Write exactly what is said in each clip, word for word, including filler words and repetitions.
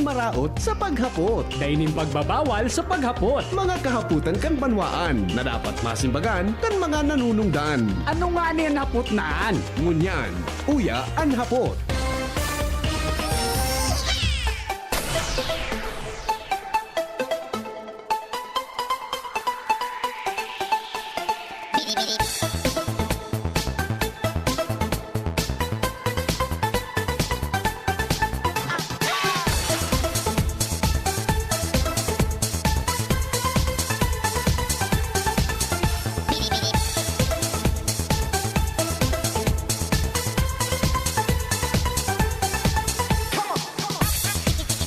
Paraot sa paghapot. Dai nin pagbabawal sa paghapot. Mga kahapotan kan banwaan na dapat masimbagan kan mga nanunungdan. Ano ngani an hapot na an? Ngunyan, uya an hapot.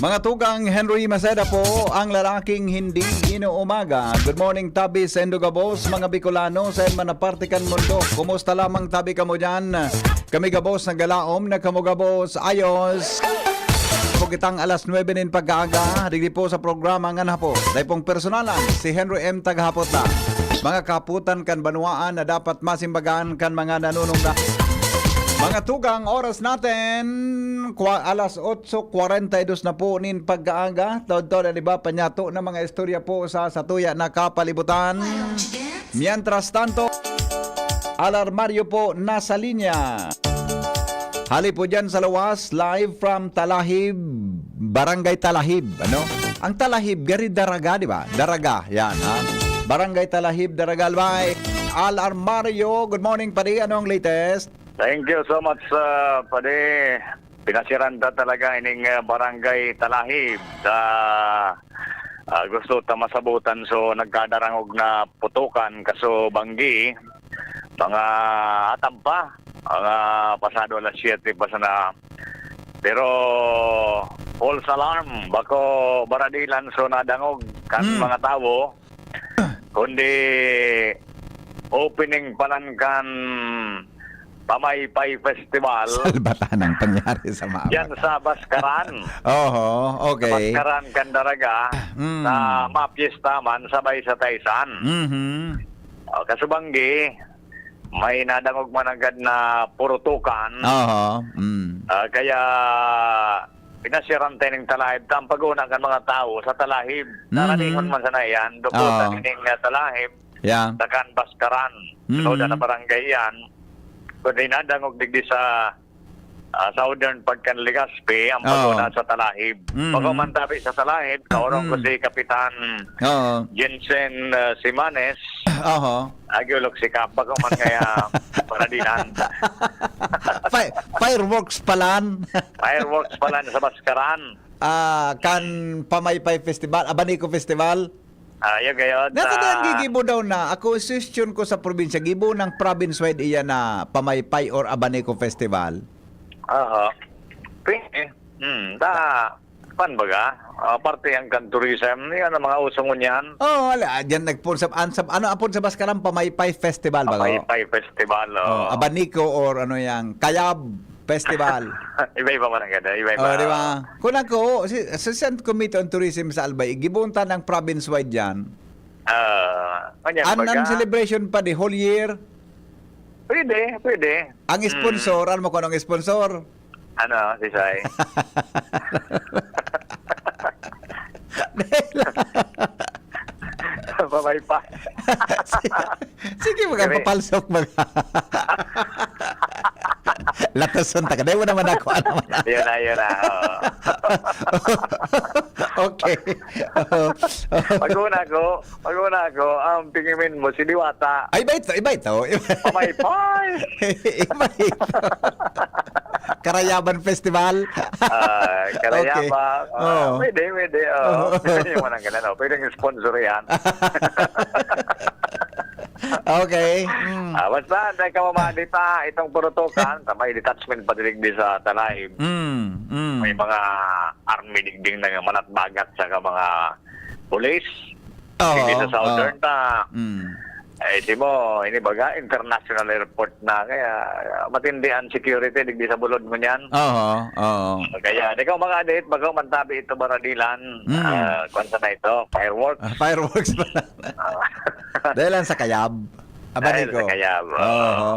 Mga tugang, Henry Maceda po, ang lalaking hindi inuumaga. Good morning, tabi saindo gabos, mga Bicolano, saen man na parte kan mundo. Kumusta lamang tabi kamo diyan? Kami gabos nagalaom na kamo gabos. Ayos. Po kitang alas nuebe nin pagkaaga, digdi po sa programa ngan hapot. Dai pong personalan, si Henry M tagahapot na. Mga kahapotan kan banwaan na dapat masimbagan kan mga nanunungdan. Mga tugang, oras natin, kwa-, alas otso kwarenta y dos na po nin pagkaaga. Taod-taod, di ba, panyato na mga istorya po sa, sa tuya na kapalibutan. Mientras tanto, alarmaryo po nasa linya. Hali po dyan sa luwas, live from Talahib, Barangay Talahib, ano? Ang Talahib, gari Daraga, di ba? Daraga, yan, ha? Barangay Talahib, Daraga, Albay. Al Armario, good morning, padi. Ano ang latest? Thank you so much, uh, padi. Pinasiran ta talaga ining, uh, Barangay Talahib. Sa, uh, gusto ta masabutan, so nagkadarangog na putukan, kaso banggi, mga atam pa, mga pasado alas siyete pa sana. Pero false alarm, bako baradilan, so nadangog kan Hmm. mga tawo, kundi opening pa lang kan Pamaypay Festival Salbatan ang pangyari sa mga diyan bata. Sa Baskaran. Oho, okay. Sa Baskaran, Candaraga, Mm. na mapyesta man sabay sa Taysan. Mhm. Ah, kasubanggi, may nadangog man agad na purutukan. Oho, mm. Ah, kaya pinasyaran tayo ng Talahib. Ta ang pag-una kan mga tao sa Talahib. Mhm. Naranihon man sana yan, dukutan Oo. ning, ah, Talahib. Yeah. Takan Baskaran. Mhm. Sunod na barangay yan. Kundi nadangog digdi sa, ah, Southern Pagkan Legazpi, ang Oo. pag-una sa Talahib. Mhm. Pag-uman tabi sa Talahib, kaurong ko Mhm. si Kapitan Oo. Jensen, ah, Simanes. Oho. Agiolok si Kap, bako man kaya paradinan. Fi-, fireworks palan. Fireworks palan sa Baskaran. Ah, kan Pamaypay Festival, Abanico Festival. Ah, yun gayon, Nasa ah, diyan gigibo daw na, ako, suggestion ko sa probinsya, gibo ng province-wide iyan na Pamaypay or Abanico Festival. Aha. Pwede. Hmm, ta, pan baga? Ah, parte yan kan tourism. Yan ang mga uso ngunyan. Oo, wala. Diyan nagpon-, sa, an-, sa, ano, apon sa Baskaran, Pamaypay Festival ba, Pamaypay Festival, Oh, oo. Abanico or ano yang, Kayab Festival. Iba-iba man ang ganda, iba-iba. Oh, di ba? Kung ako, si, sa San Committee on Tourism sa Albay, gibuntan ang province-wide yan. Ah, kanya, An, baga? An celebration pa di, whole year? Pwede, pwede. Ang Hmm. sponsor, ano mo kung anong sponsor? Ano, si Sai? Pamaypay. Sige, Sige. magpapalsok, mag-, latasan ta ka. Dahil mo naman ako, ano man. Yun na, yun na, oo. Okay. Pag-una ko, pag-una ko, ang pingimin mo, si Diwata. Ay, iba ito, iba ito. Pamaypay! Iba ito. Karayaban Festival. Ah, Karayaban. Okay. Ah, Oo. pwede, pwede. Oo. Oo. Pwede yung walang ganun, oh. Pwedeng sponsor yan. Okay. Mm. Ah, basta, dahil ka mamali pa, itong purutukan, sa may detachment pa dilig di sa Talahib. Mm, mm. May mga army digding na manatbagat sa mga pulis. Oo, Hindi sa Southern oo. na. Mm. Eh, di mo, ini baga, international airport na, kaya, ah, matindi ang security, digdi sa bulod mo niyan. Oo, oo. Kaya, di ka makadit, baga mantabi ito, baradilan, Mm. ah, kwan sa na ito, fireworks. Ah, fireworks pala. Ah. Dahil lang sa Kayab. Abanico. Dahil sa Kayab, oo. Oo.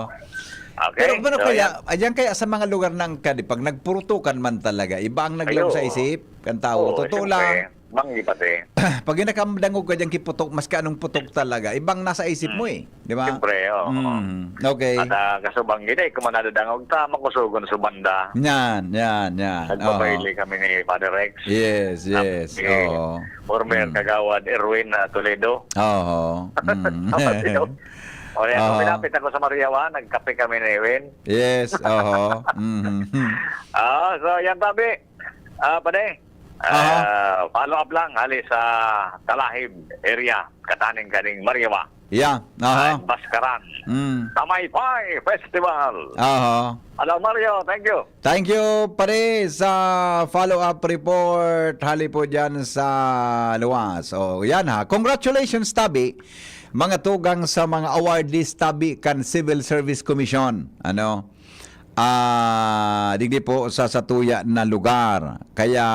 Okay? Pero paano So, kaya, yan. Ayan kaya sa mga lugar ng kadi, pag nagpurutukan man talaga, iba ang naglaw Ayo. sa isip, kan tao. Oo, Totoo siyempre. lang, Banggi pati. Pag nakamdangog ka dyan kiputok, maski anong putok talaga, ibang nasa isip mo eh. Di ba? Siyempre, oo. Mm, okay. At uh, kasubang gini, kung manadadangog ta, makusugon sa banda. Yan, yan, yan. Nagbabayle kami ni Father Rex. Yes, yes. Eh, Oo. Former Mm. Kagawad Erwin uh, Toledo. Oo. Mm. O kaya, kung Oo. pinapit ako sa Mariawa, nagkape kami ni Erwin. Yes, oo. Mhm. Ah, so yan tabi. Ah, pade. Aha. Ah, follow up lang hali sa Talahib area, kataning kaning Mariawa. Yeah, aha. Baskaran. Mm. Tamaypay Festival. Aha. Hello Mario, thank you. Thank you, pare, sa follow-up report. Hali po dyan sa luwas. O, yan ha. Congratulations, tabi. Mga tugang sa mga awardees, tabi, kan Civil Service Commission. Ano? Ah, digdi po sa satuya na lugar. Kaya,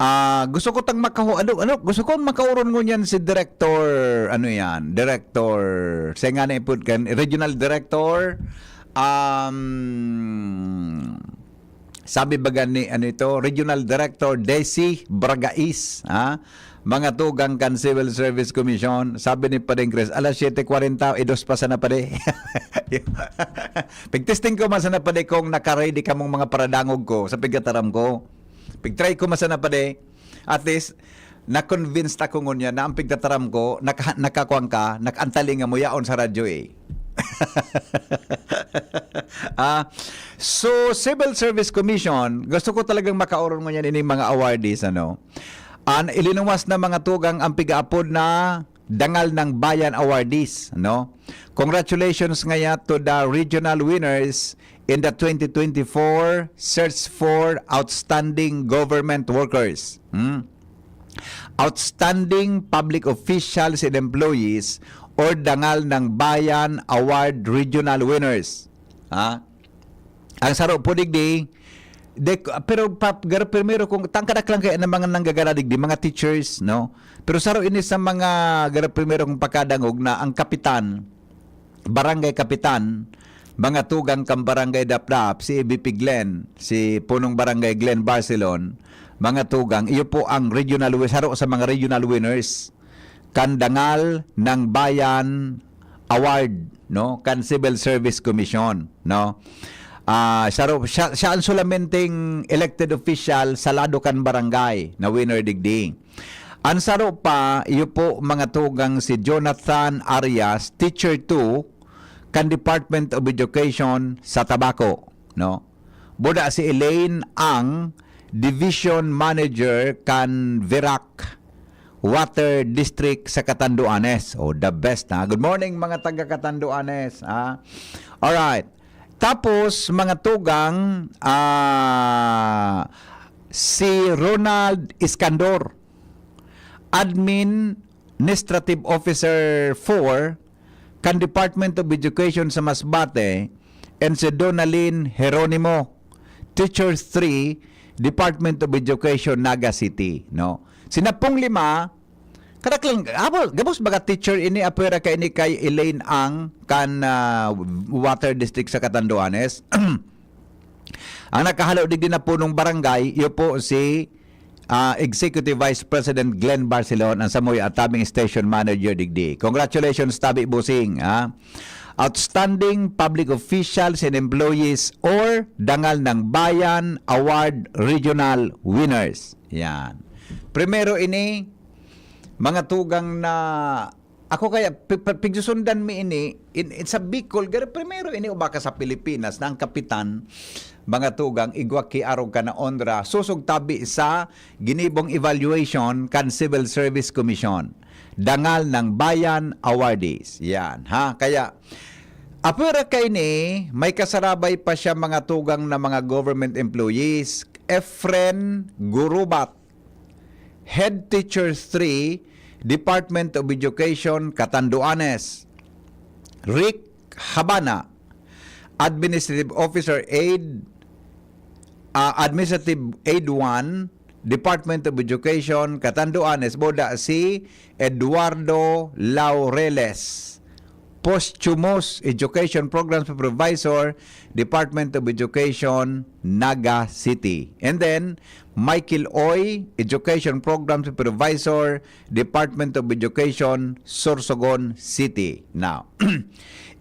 ah, gusto ko tang makahu-, ano, ano, gusto ko makauron ngunyan si Director, ano yan, Director, siya nga na ipod kan, Regional Director, um, sabi baga ni, ano ito, Regional Director Desi Bragais, ha? Mga tugang kan Civil Service Commission, sabi ni Padeng Chris, alas siyete kwarenta, idos pa sana pade. Pigtesting ko man sana pade kung nakaready kamong mga paradangog ko sa pigkataram ko. Pigtry ko man sana pade. At least, na-convinced ako ngunyan na ang pigtataram ko, naka, nakakuan ka, nakaantalinga mo yaon sa radyo eh. Ah, so, Civil Service Commission, gusto ko talagang makauron ngunyan ining mga awardees, ano? An ilinuwas na mga tugang ang pigaapod na Dangal ng Bayan Awardees, no? Congratulations ngaya to the regional winners in the twenty twenty-four Search for Outstanding Government Workers. Hmm? Outstanding Public Officials and Employees or Dangal ng Bayan Award Regional Winners. Ha? Ang saro po digdi, de, pero pa, garo primero kung tangkadak lang kaya ng mga nanggagara digdi, mga teachers, no? Pero saro ini sa mga garo primero kung pakadangog na ang kapitan, barangay kapitan, mga tugang kan barangay Dapdap, si A B P Glenn, si punong barangay Glenn Barcelon, mga tugang, iyo po ang regional wi-, saro sa mga regional winners kan Dangal ng Bayan Award, no, kan Civil Service Commission, no. Ah, saro, siya, siya ang solamenteng elected official sa lado kan barangay na winner digdi. Ang saro pa, iyo po mga tugang si Jonathan Arias, Teacher two, kan Department of Education sa Tabaco, no. Buda si Elaine Ang, Division Manager kan Virac Water District sa Catanduanes. Oh, the best, ha. Good morning, mga taga Catanduanes, ha. Alright. Tapos, mga tugang, ah, si Ronald Iskandor, Administrative Officer four kan Department of Education sa Masbate, and si Donalyn Jeronimo, Teacher three, Department of Education, Naga City, no? Si Napong Lima, kadak lang, abo, gabos baga teacher ini, apwera ka ini kay Elaine Ang kan, ah, Water District sa Catanduanes. Ang nakahalo digdi na punong barangay, iyo po si, ah, Executive Vice President Glenn Barcelon, ang samuya at tabing station manager digdi. Congratulations, tabi busing, ha? Outstanding Public Officials and Employees or Dangal ng Bayan Award Regional Winners. Yan. Primero ini, mga tugang na ako kaya, pi-, pi-, pigsusundan mi ini, in, in sa Bicol, garo primero ini o baka sa Pilipinas, na ang kapitan, mga tugang, igwa ki arog ka na onra, susog tabi sa ginibong evaluation kan Civil Service Commission. Dangal ng Bayan Awardees. Yan, ha? Kaya, apwera ka ini, may kasarabay pa siya mga tugang na mga government employees. Efren Gurubat, Head Teacher three, Department of Education, Catanduanes. Rick Habana, Administrative Officer Aid, ah, Administrative Aid one, Department of Education, Catanduanes. Buda si Eduardo Laureles, Posthumous, Education Program Supervisor, Department of Education, Naga City. And then, Michael Oy, Education Program Supervisor, Department of Education, Sorsogon City. Now,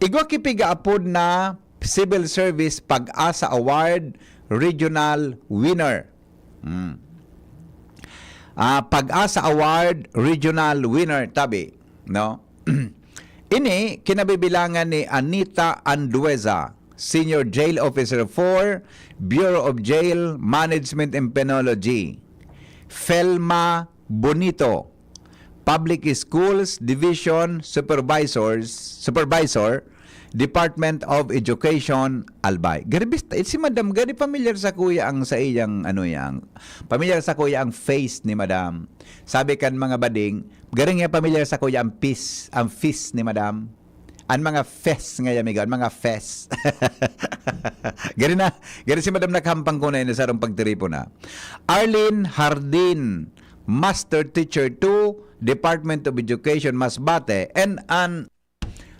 igwa ki pigaapod na Civil Service Pag-asa Award Regional Winner. Hmm. Ah, Pag-asa Award Regional Winner, tabi, no? Ini kinabibilangan ni Anita Andueza, Senior Jail Officer four, Bureau of Jail Management and Penology. Felma Bonito, Public Schools Division Supervisors, Supervisor, Department of Education, Albay. Gari bista, si Madam, gari familiar sa kuya ang sa iyang, ano, yang, familiar sa kuya ang face ni Madam. Sabi kan mga bading, gari nga familiar sa kuya ang face, ang face ni Madam. Ang mga fes nga, amigo, ang mga fes. Gari na, gari si Madam nakahampang ko na yun sa sarong pagtiripon na. Arlene Hardin, Master Teacher two, Department of Education, Masbate, and an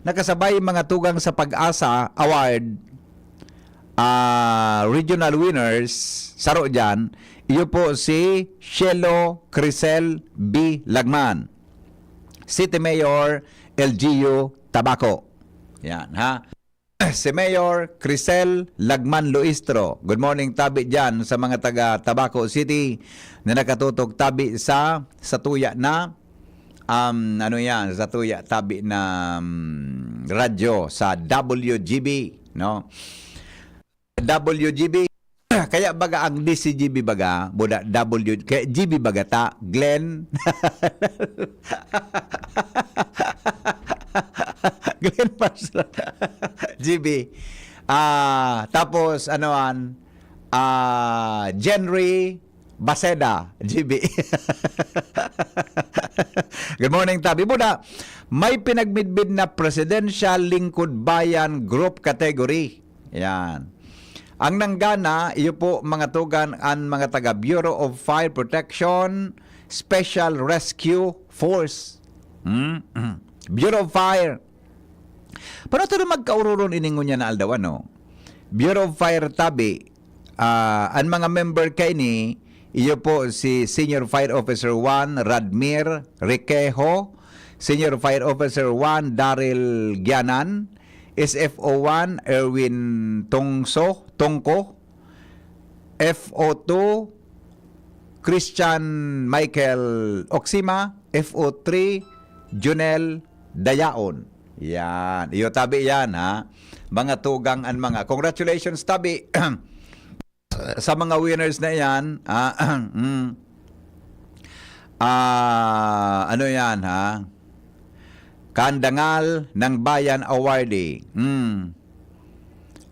nakasabay mga tugang sa Pag-asa Award, ah, regional winners, saro dyan, iyo po si Shelo Crisel B. Lagman, City Mayor, L G U, Tabaco. Yan, ha? Si Mayor Crisel Lagman Luistro. Good morning, tabi dyan sa mga taga Tabaco City na nakatutok tabi sa, sa tuya na, um, ano yan, sa tuya tabi na, um, radyo sa W G B, no? W G B. Kaya baga ang D C G B baga, buda W, kaya G B baga ta, Glenn. Glenn Marcel. G B. Ah, tapos, ano an, ah, Jenry Baseda, G B. Good morning, tabi. Buda, may pinagmidbid na Presidential Lingkod Bayan Group Category. Yan. Ang nanggana, iyo po, mga tugang, ang mga taga Bureau of Fire Protection, Special Rescue Force. Hmm? Bureau of Fire. Paano tayo magkaururon ini ngunyan na aldaw, ano? Bureau of Fire tabi, ah, ang mga member kaini, iyo po si Senior Fire Officer one, Radmir Requejo, Senior Fire Officer one, Daryl Gianan, S F O one, Erwin Tongso, Tongko, F O two, Christian Michael Oxima, F O three, Junel Dayaon. Yan. Iyo, tabi yan, ha? Mga tugang an mga. Congratulations, tabi. Sa mga winners na yan, ah, mm. Ah, ano yan, ha? Kandangal ng Bayan Awardee. Mm.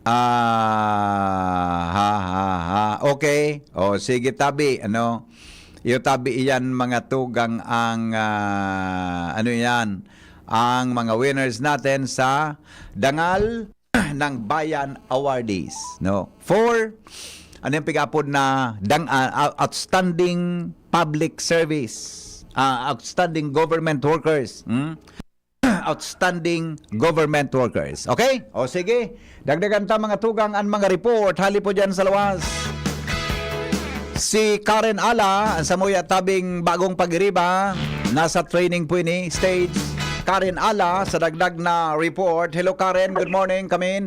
Ah, ha, ha, ha. Okay. O, sige, tabi, ano? Iyo, tabi, iyan, mga tugang ang, ah, ano yan, ang mga winners natin sa Dangal ng Bayan Awardees, no? For, ano yung pig-apod na dang, ah, out-, outstanding public service, ah, outstanding government workers, hmm? Outstanding government workers. Okay? O sige, dagdagan ta, mga tugang, ang mga report hali po dyan sa lawas. Si Karen Ala, ang samuya tabing bagong pag-iriba, nasa training po ini, stage. Karen Ala, sa dagdag na report. Hello, Karen. Good morning. Come in.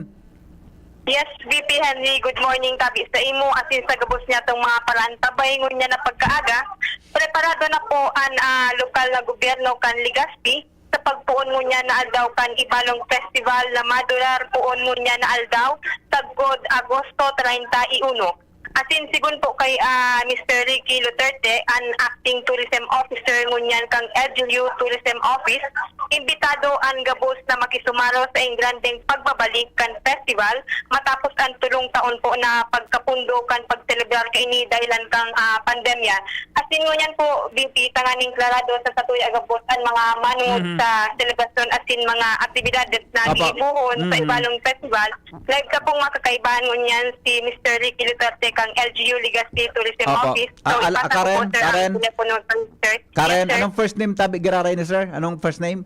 Yes, V P Henry, good morning tabi sa imo. Asin sa gabos niya tong mga paraantabay ngunyan na pagkaaga, preparado na po an, ah, lokal na gobyerno kan Legazpi sa pagpoon ngunyan na aldaw kan Ibalong Festival na madurar poon ngunyan na aldaw, sagkod Agosto treinta y uno. Asin sigon po kay, ah, Mister Ricky Luterte, an acting tourism officer ngunyan kan L G U Tourism Office, imbitado an gabos na makisumaro sa ingrandeng pagbabalik kan festival matapos an tolong taon po na pagkapundo kan pagselebrar kaini dahilan kan, ah, pandemya. Asin ngunyan po, V P, tanganing klarado sa satuya gabos an mga manunod Mhm. sa selebrasyon asin mga aktibidades na Apo. giibohon sa Mhm. Ibalong Festival. Live ka pong makakaibahan ngunyan si Mister Ricky Duterte kang L G U Legazpi Tourism Opo. Office. So, Ah, ala, ipasa ko po, Karen, sir, ang Karen. telepono ng sir. Karen, Yes, sir. anong first name tabi giraray ni sir? Anong first name?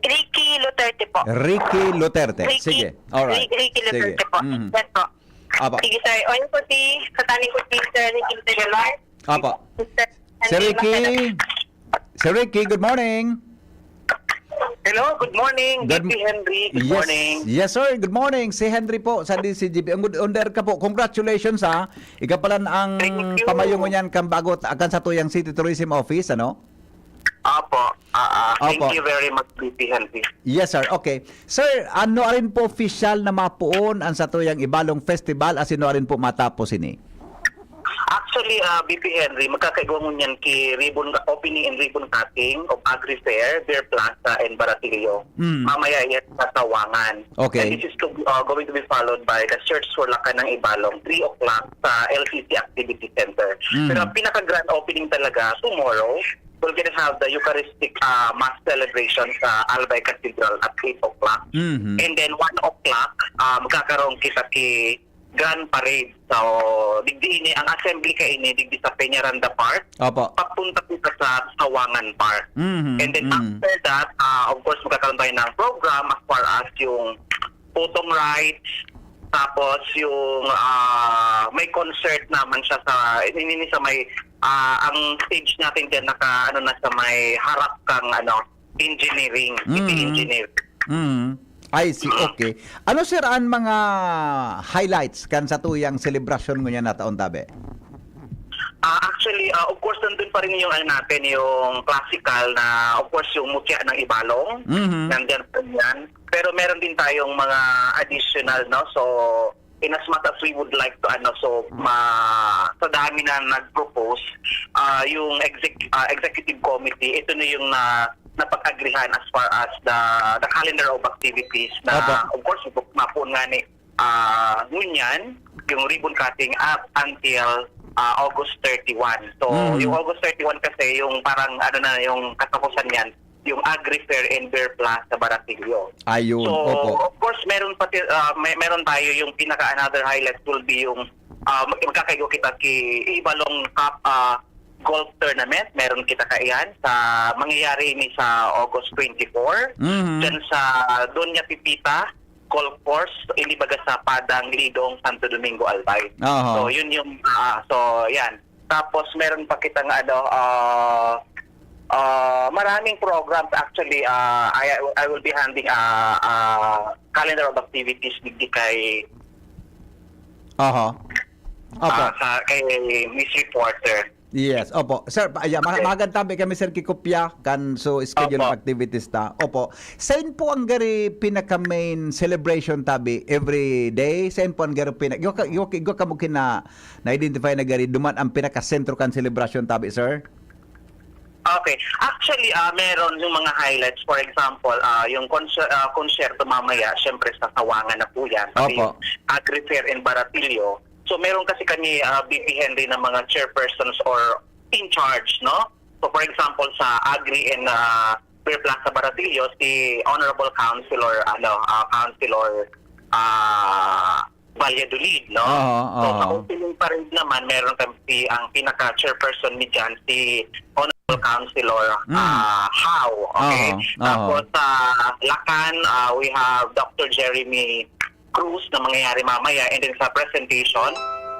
Ricky Luterte po. Ricky Luterte. Ricky, Sige. Alright. Ricky Sige. Luterte po. Mhm. Yes po. Apo. Sige, sir. O, yun po si, sa taning ko si Sir Ricky Luterte. Apo. Sir Sir Henry Ricky. Maceda. Sir Ricky, good morning. Hello, good morning, Good B P Henry. Good Yes. morning. Yes, sir. Good morning. Si Henry po sa D C G B. Ang good, under ka po. Congratulations, ha. Ika pala ang Thank you. pamayo ngunyan kan bago, kan satuyang City Tourism Office, ano? Opo. Ah, ah. Thank Opo. you very much, B P Henry. Yes, sir. Okay. Sir, ano arin po official na mapoon ang satuyang Ibalong Festival? Asin ano arin po matapos ini? Actually, ah, B P Henry, magkakaigwa ngunyan ki ribbon, opening and ribbon cutting of Agri Fair, Beer Plaza, and Baratillo. Mm. Mamaya yan sa Sawangan. Okay. And this is to, ah, going to be followed by the Search for Lakan ng Ibalong, three o'clock sa L C C Activity Center. Mm. Pero ang pinaka-grand opening talaga, tomorrow, we're gonna have the Eucharistic, ah, Mass celebration sa Albay Cathedral at eight o'clock. Mhm. And then one o'clock, ah, magkakaroon kita ki Grand Parade. So, digdi ini, ang assembly kaini, digdi sa Peñaranda Park, Opo. papunta kita sa Sawangan Park. Mhm, And then mhm. after that, ah, of course, magkakaroon tayo ng program as far as yung putong rides, tapos yung, ah, may concert naman siya sa, ini, ini sa may, ah, ang stage natin dyan naka, ano na, sa may harap kang, ano, engineering, city Mm. engineering. Mm. I see, okay. Ano, sir, ang mga highlights kan satuyang selebrasyon ngunyan na taon, tabi? Ah, actually, ah, of course, nandun pa rin yung, ano natin, yung classical na, of course, yung Mutya ng Ibalong. Mhm. Nandyan pa rin yan. Pero meron din tayong mga additional, no? So, in as much as we would like to, ano, so, ma-, sa dami na nag-propose, ah, yung exec-, ah, executive committee, ito na yung na, napag-agrihan as far as the, the calendar of activities na, Opo. of course, mapuon nga ni, ah, ngunyan, yung ribbon cutting up until, ah, August thirty-one. So, Mm. yung August thirty-one kasi, yung parang, ano na, yung katapusan niyan, yung Agri Fair and Beer Plaza Baratillo. Ayun, So, opo. of course, meron pati, ah, may, meron tayo yung pinaka another highlight will be yung, ah, mag-, magkakaigo kita ki Ibalong Cup, ah, Golf Tournament. Meron kita kaiyan sa, mangyayari ini sa August twenty-four. Mhm. Diyan sa Doña Pipita Golf Course, inibaga sa Padang, Lidong, Santo Domingo, Albay. Aha. So, yun yung, ah, so, yan. Tapos meron pa kitang ano, ah, ah, maraming programs actually. Ah, I, I will be handing a, a calendar of activities digdi kay Aha. Opo. ah, sa, kay Miss Reporter. Yes, opo. Sir, pa, yeah, ma-, Okay. mahagan tabi kami, sir, kikopya kan so schedule Opo. of activities ta. Opo. Sain po ang gari pinaka main celebration tabi every day? Sain po ang gari pina-, igwa ka, igwa ka, igwa ka mo kina, na-identify na gari duman ang pinakasentro kan selebrasyon tabi, sir? Okay. Actually, ah, meron yung mga highlights. For example, ah, yung konser-, ah, konsyerto mamaya, syempre sa Sawangan na po yan. Pati Opo. yung Agri Fair in Baratillo. So, meron kasi kami, ah, B P Henry na mga chairpersons or in charge, no? So, for example, sa Agri and, ah, Beer Plaza Baratillo, si Honorable Councilor, ano, ah, Councilor, ah, Valladolid, no? Oo, So, oo. sa opening parade naman, meron kami si, ang pinaka-chairperson ni dyan, si Honorable Councilor, Mm. ah, Howe, okay? Oo, oo. Tapos, sa Lacan, ah, we have Doctor Jeremy Cruz na mangyayari mamaya, and then sa presentation,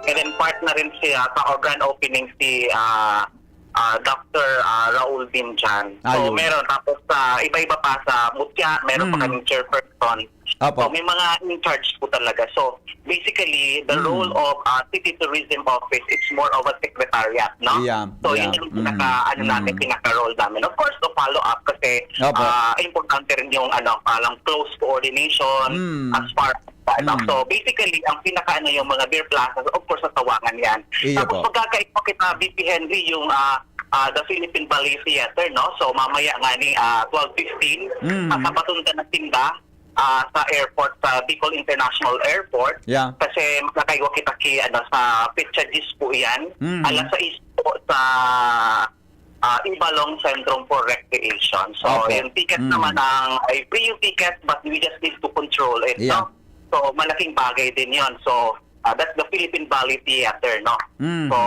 and then part na rin siya sa grand opening si, ah, ah, Doctor, ah, Raul Binjan. So, Ayun. meron. Tapos, sa iba-iba pa sa Mutya, meron pa Mm. kaming chairperson. Opo. So, may mga in charge po talaga. So, basically, the Mm. role of, ah, City Tourism Office, it's more of a secretariat, no? Yeah, So, yun yeah. yung pinaka, Mm, ano namin, mm. pinaka-role namin. Of course, to follow up kasi, Opo. ah, importante rin yung, ano, parang close coordination Mm. as far as, ano. Mm. So, basically, ang pinaka, ano, yung mga beer plazas, of course, sa Sawangan yan. Iyo Tapos, po. magkakaiba kita, B P Henry, yung, ah, ah, the Philippine Ballet Theater, no? So, mamaya nga ni, ah, twelve fifteen, Mm. sasabaton ka na sinda, ah, sa airport, sa Bicol International Airport. Yeah. Kasi magkakaiwa kita ki, ano, sa petsa diyes po yan. Mm. Alas sais po sa, ah, Ibalong Centrum for Recreation. So, Opo. yung ticket Mm. naman ang, ay free yung ticket, but we just need to control it, Yeah. no? So, malaking bagay din yon. So, ah, that's the Philippine Ballet Theater, no? Mm. So,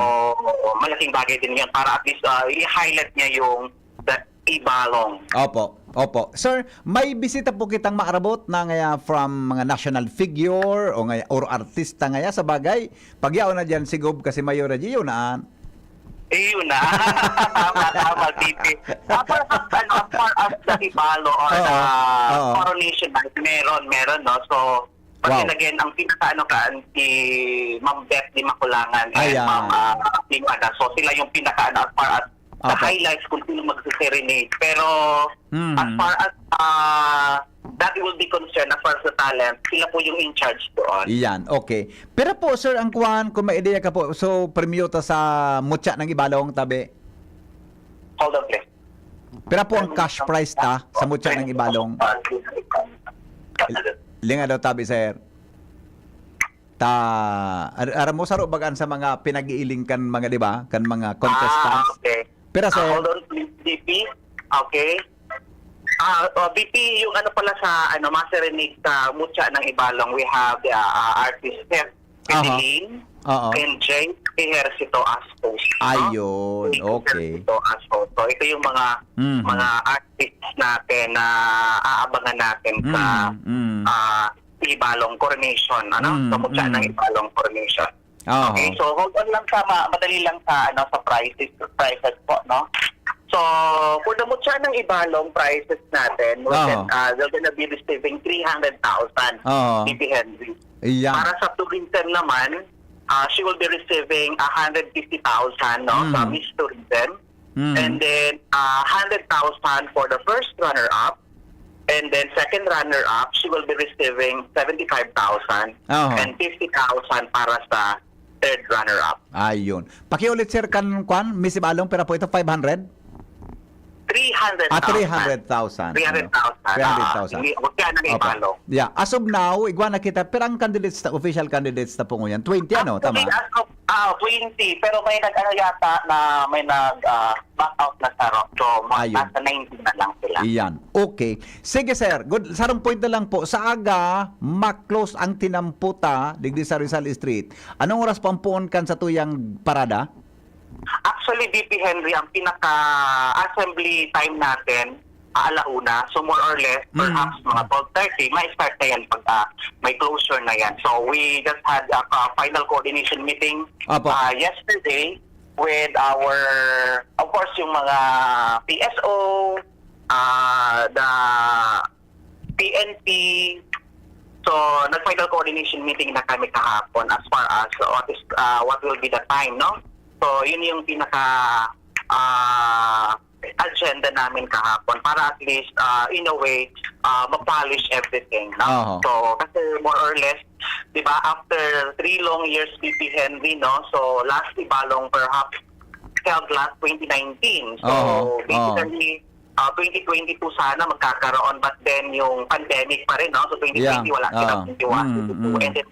malaking bagay din yon para at least, ah, i-highlight niya yung that Ibalong. Opo. Opo. Sir, may bisita po kitang maarabot na ngaya from mga national figure o ngaya, or artista ngaya. Sa bagay, pagyaon na diyan si Gob kasi mayor na diyon, ah. Iyon na. Tama, tama, B P. As far as, ano, as far as the Ibalo or Oo. the Oo. coronation night, meron, meron, no? So, but Wow. then again, ang pinaka-ano ka, si Ma'am Beth Di Maculangan and Ayan. Ma'am, ah, Ping Ada. So, sila yung pinaka-ano, as far as the Opo. highlights kung sino magse-serenade. Pero, Mhm. as far as, ah, that will be concerned, as far as the talent, sila po yung in charge doon. Iyan, okay. Pero po, sir, ang kwan, kung may ideya ka po, so, premyo ta sa mutya ng Ibalong, tabi? Hold on, please. Pira po ang cash prize ta sa mutya ng Ibalong? Linga daw tabi, sir. Ta, ar-, aram mo, saro bagaan sa mga pinag-iiling kan mga, di ba? Kan mga Ah, contestants. okay. Pira, Ah, sir? hold on, please, B P. Okay. Ah, oh, B P, yung ano pala sa, ano, maserenade sa mutya ng Ibalong, we have the, ah, ah, artist Seth Aha. Fidelin Oo. and Jay Ejercito as host, no? Ayun, Jay okay. Ejercito as host. So, ito yung mga, Mhm. mga artists natin na aabangan natin sa, Mhm, mhm. ah, Ibalong Coronation, ano? Mhm, Sa mutya ng mhm. Ibalong Coronation. Oo. Okay, so hold on lang sa ma-, madali lang sa, ano, sa prices, prices po, no? So, for the mutya ng Ibalong prices natin, we Oo. can, ah, they're gonna be receiving three hundred thousand, Oo. B P Henry. Iyan. Para sa tourism naman, ah, she will be receiving a hundred fifty thousand, no, sa Mhm. Miss Tourism. Mhm. And then, ah, hundred thousand for the first runner-up. And then, second runner-up, she will be receiving seventy-five thousand Aha. and fifty thousand para sa third runner-up. Ayun. Pakiulit, sir, kan, kwan, Miss Ibalong, pira po ito? Five hundred? Three hundred thousand. Ah, three hundred thousand. Three hundred thousand. Ano? Three hundred thousand. Ah, hindi, huwag ka na Opo. Ibalong. Yeah. As of now, igwa na kita, pero ang candidates, ta-, official candidates ta po ngayon, twenty, ano? Actually, Tama? as of, ah, twenty, pero may nag-ano yata na, may nag, ah, back out na sa Rock. So, ma-, Ayun. nasa nineteen na lang sila. Iyan. Okay. Sige, sir. Good. Sarong point na lang po. Sa aga, ma-close ang tinampo ta, digdi sa Rizal Street. Anong oras po ang puon kan satuyang parada? Actually, B P Henry, ang pinaka-assembly time natin, ah, alauna. So, more or less, Mm. perhaps mga twelve thirty, may start na yan pagka may closure na yan. So, we just had a, a final coordination meeting, Apo. ah, yesterday with our, of course, yung mga P S O, ah, the P N P. So, nag-final coordination meeting na kami kahapon as far as what is, ah, what will be the time, no? So, yun yung pinaka, ah, agenda namin kahapon para at least, ah, in a way, ah, ma-polish everything, no? Oho. So, kasi more or less, di ba, after three long years, B P Henry, no? So, last Ibalong perhaps held last twenty nineteen. So, Oho. Oho. basically, ah, twenty twenty-two sana magkakaroon, but then yung pandemic pa rin, no? So, twenty twenty Yeah. wala sila, Oo. twenty-one, Mm, twenty-two. mm. And then,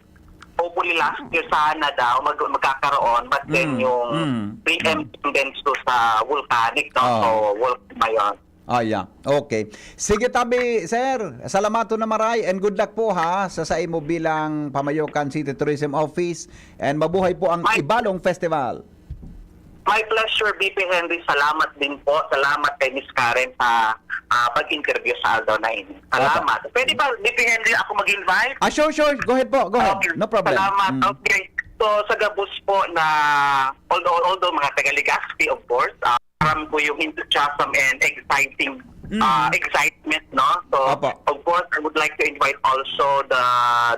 hopefully last year sana daw mag-, magkakaroon, but then Mm, yung mm, preemption mm. din to sa volcanic, no? Oo. So, volcano ba yun? Ah, yeah. Okay. Sige, tabi, sir. Salamaton na maray and good luck po, ha, sa saimo bilang Pamayokan City Tourism Office. And mabuhay po ang May Ibalong Festival. My pleasure, B P Henry. Salamat din po. Salamat kay Miss Karen sa, ah, pag-interview sa aldaw na ini. Salamat. Opo. Pwede ba, B P Henry, ako mag-invite? Ah, sure, sure. Go ahead po. Go ahead. Okay. No problem. Salamat. Mm. Okay. So, sa gabos po na, although, although mga taga Legazpi, of course, ah, aram ko yung enthusiasm and exciting, Mm. ah, excitement, no? So, Opo. of course, I would like to invite also the,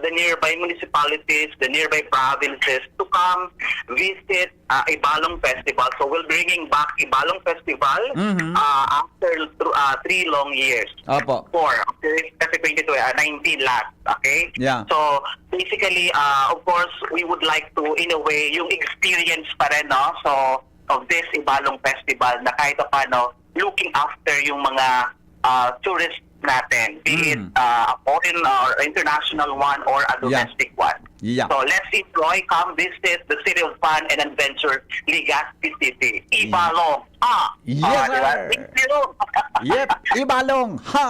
the nearby municipalities, the nearby provinces to come visit ah, Ibalong Festival. So, we're bringing back Ibalong Festival, Mhm. ah, after thr-, ah, three long years. Opo. Four, okay? Kasi twenty-two, ah, nineteen last, okay? Yeah. So, basically, ah, of course, we would like to, in a way, yung experience pa rin, no? So, of this Ibalong Festival na kahit paano, looking after yung mga ah, tourist natin, be it, Mm. ah, a foreign or international one or a Yeah. domestic one. Yeah. So, let's enjoy, come visit the City of Fun and Adventure, Legazpi City. Ibalong. Ah! Yes, Ah, di ba? sir. Thank you. Yep, Ibalong. Ha!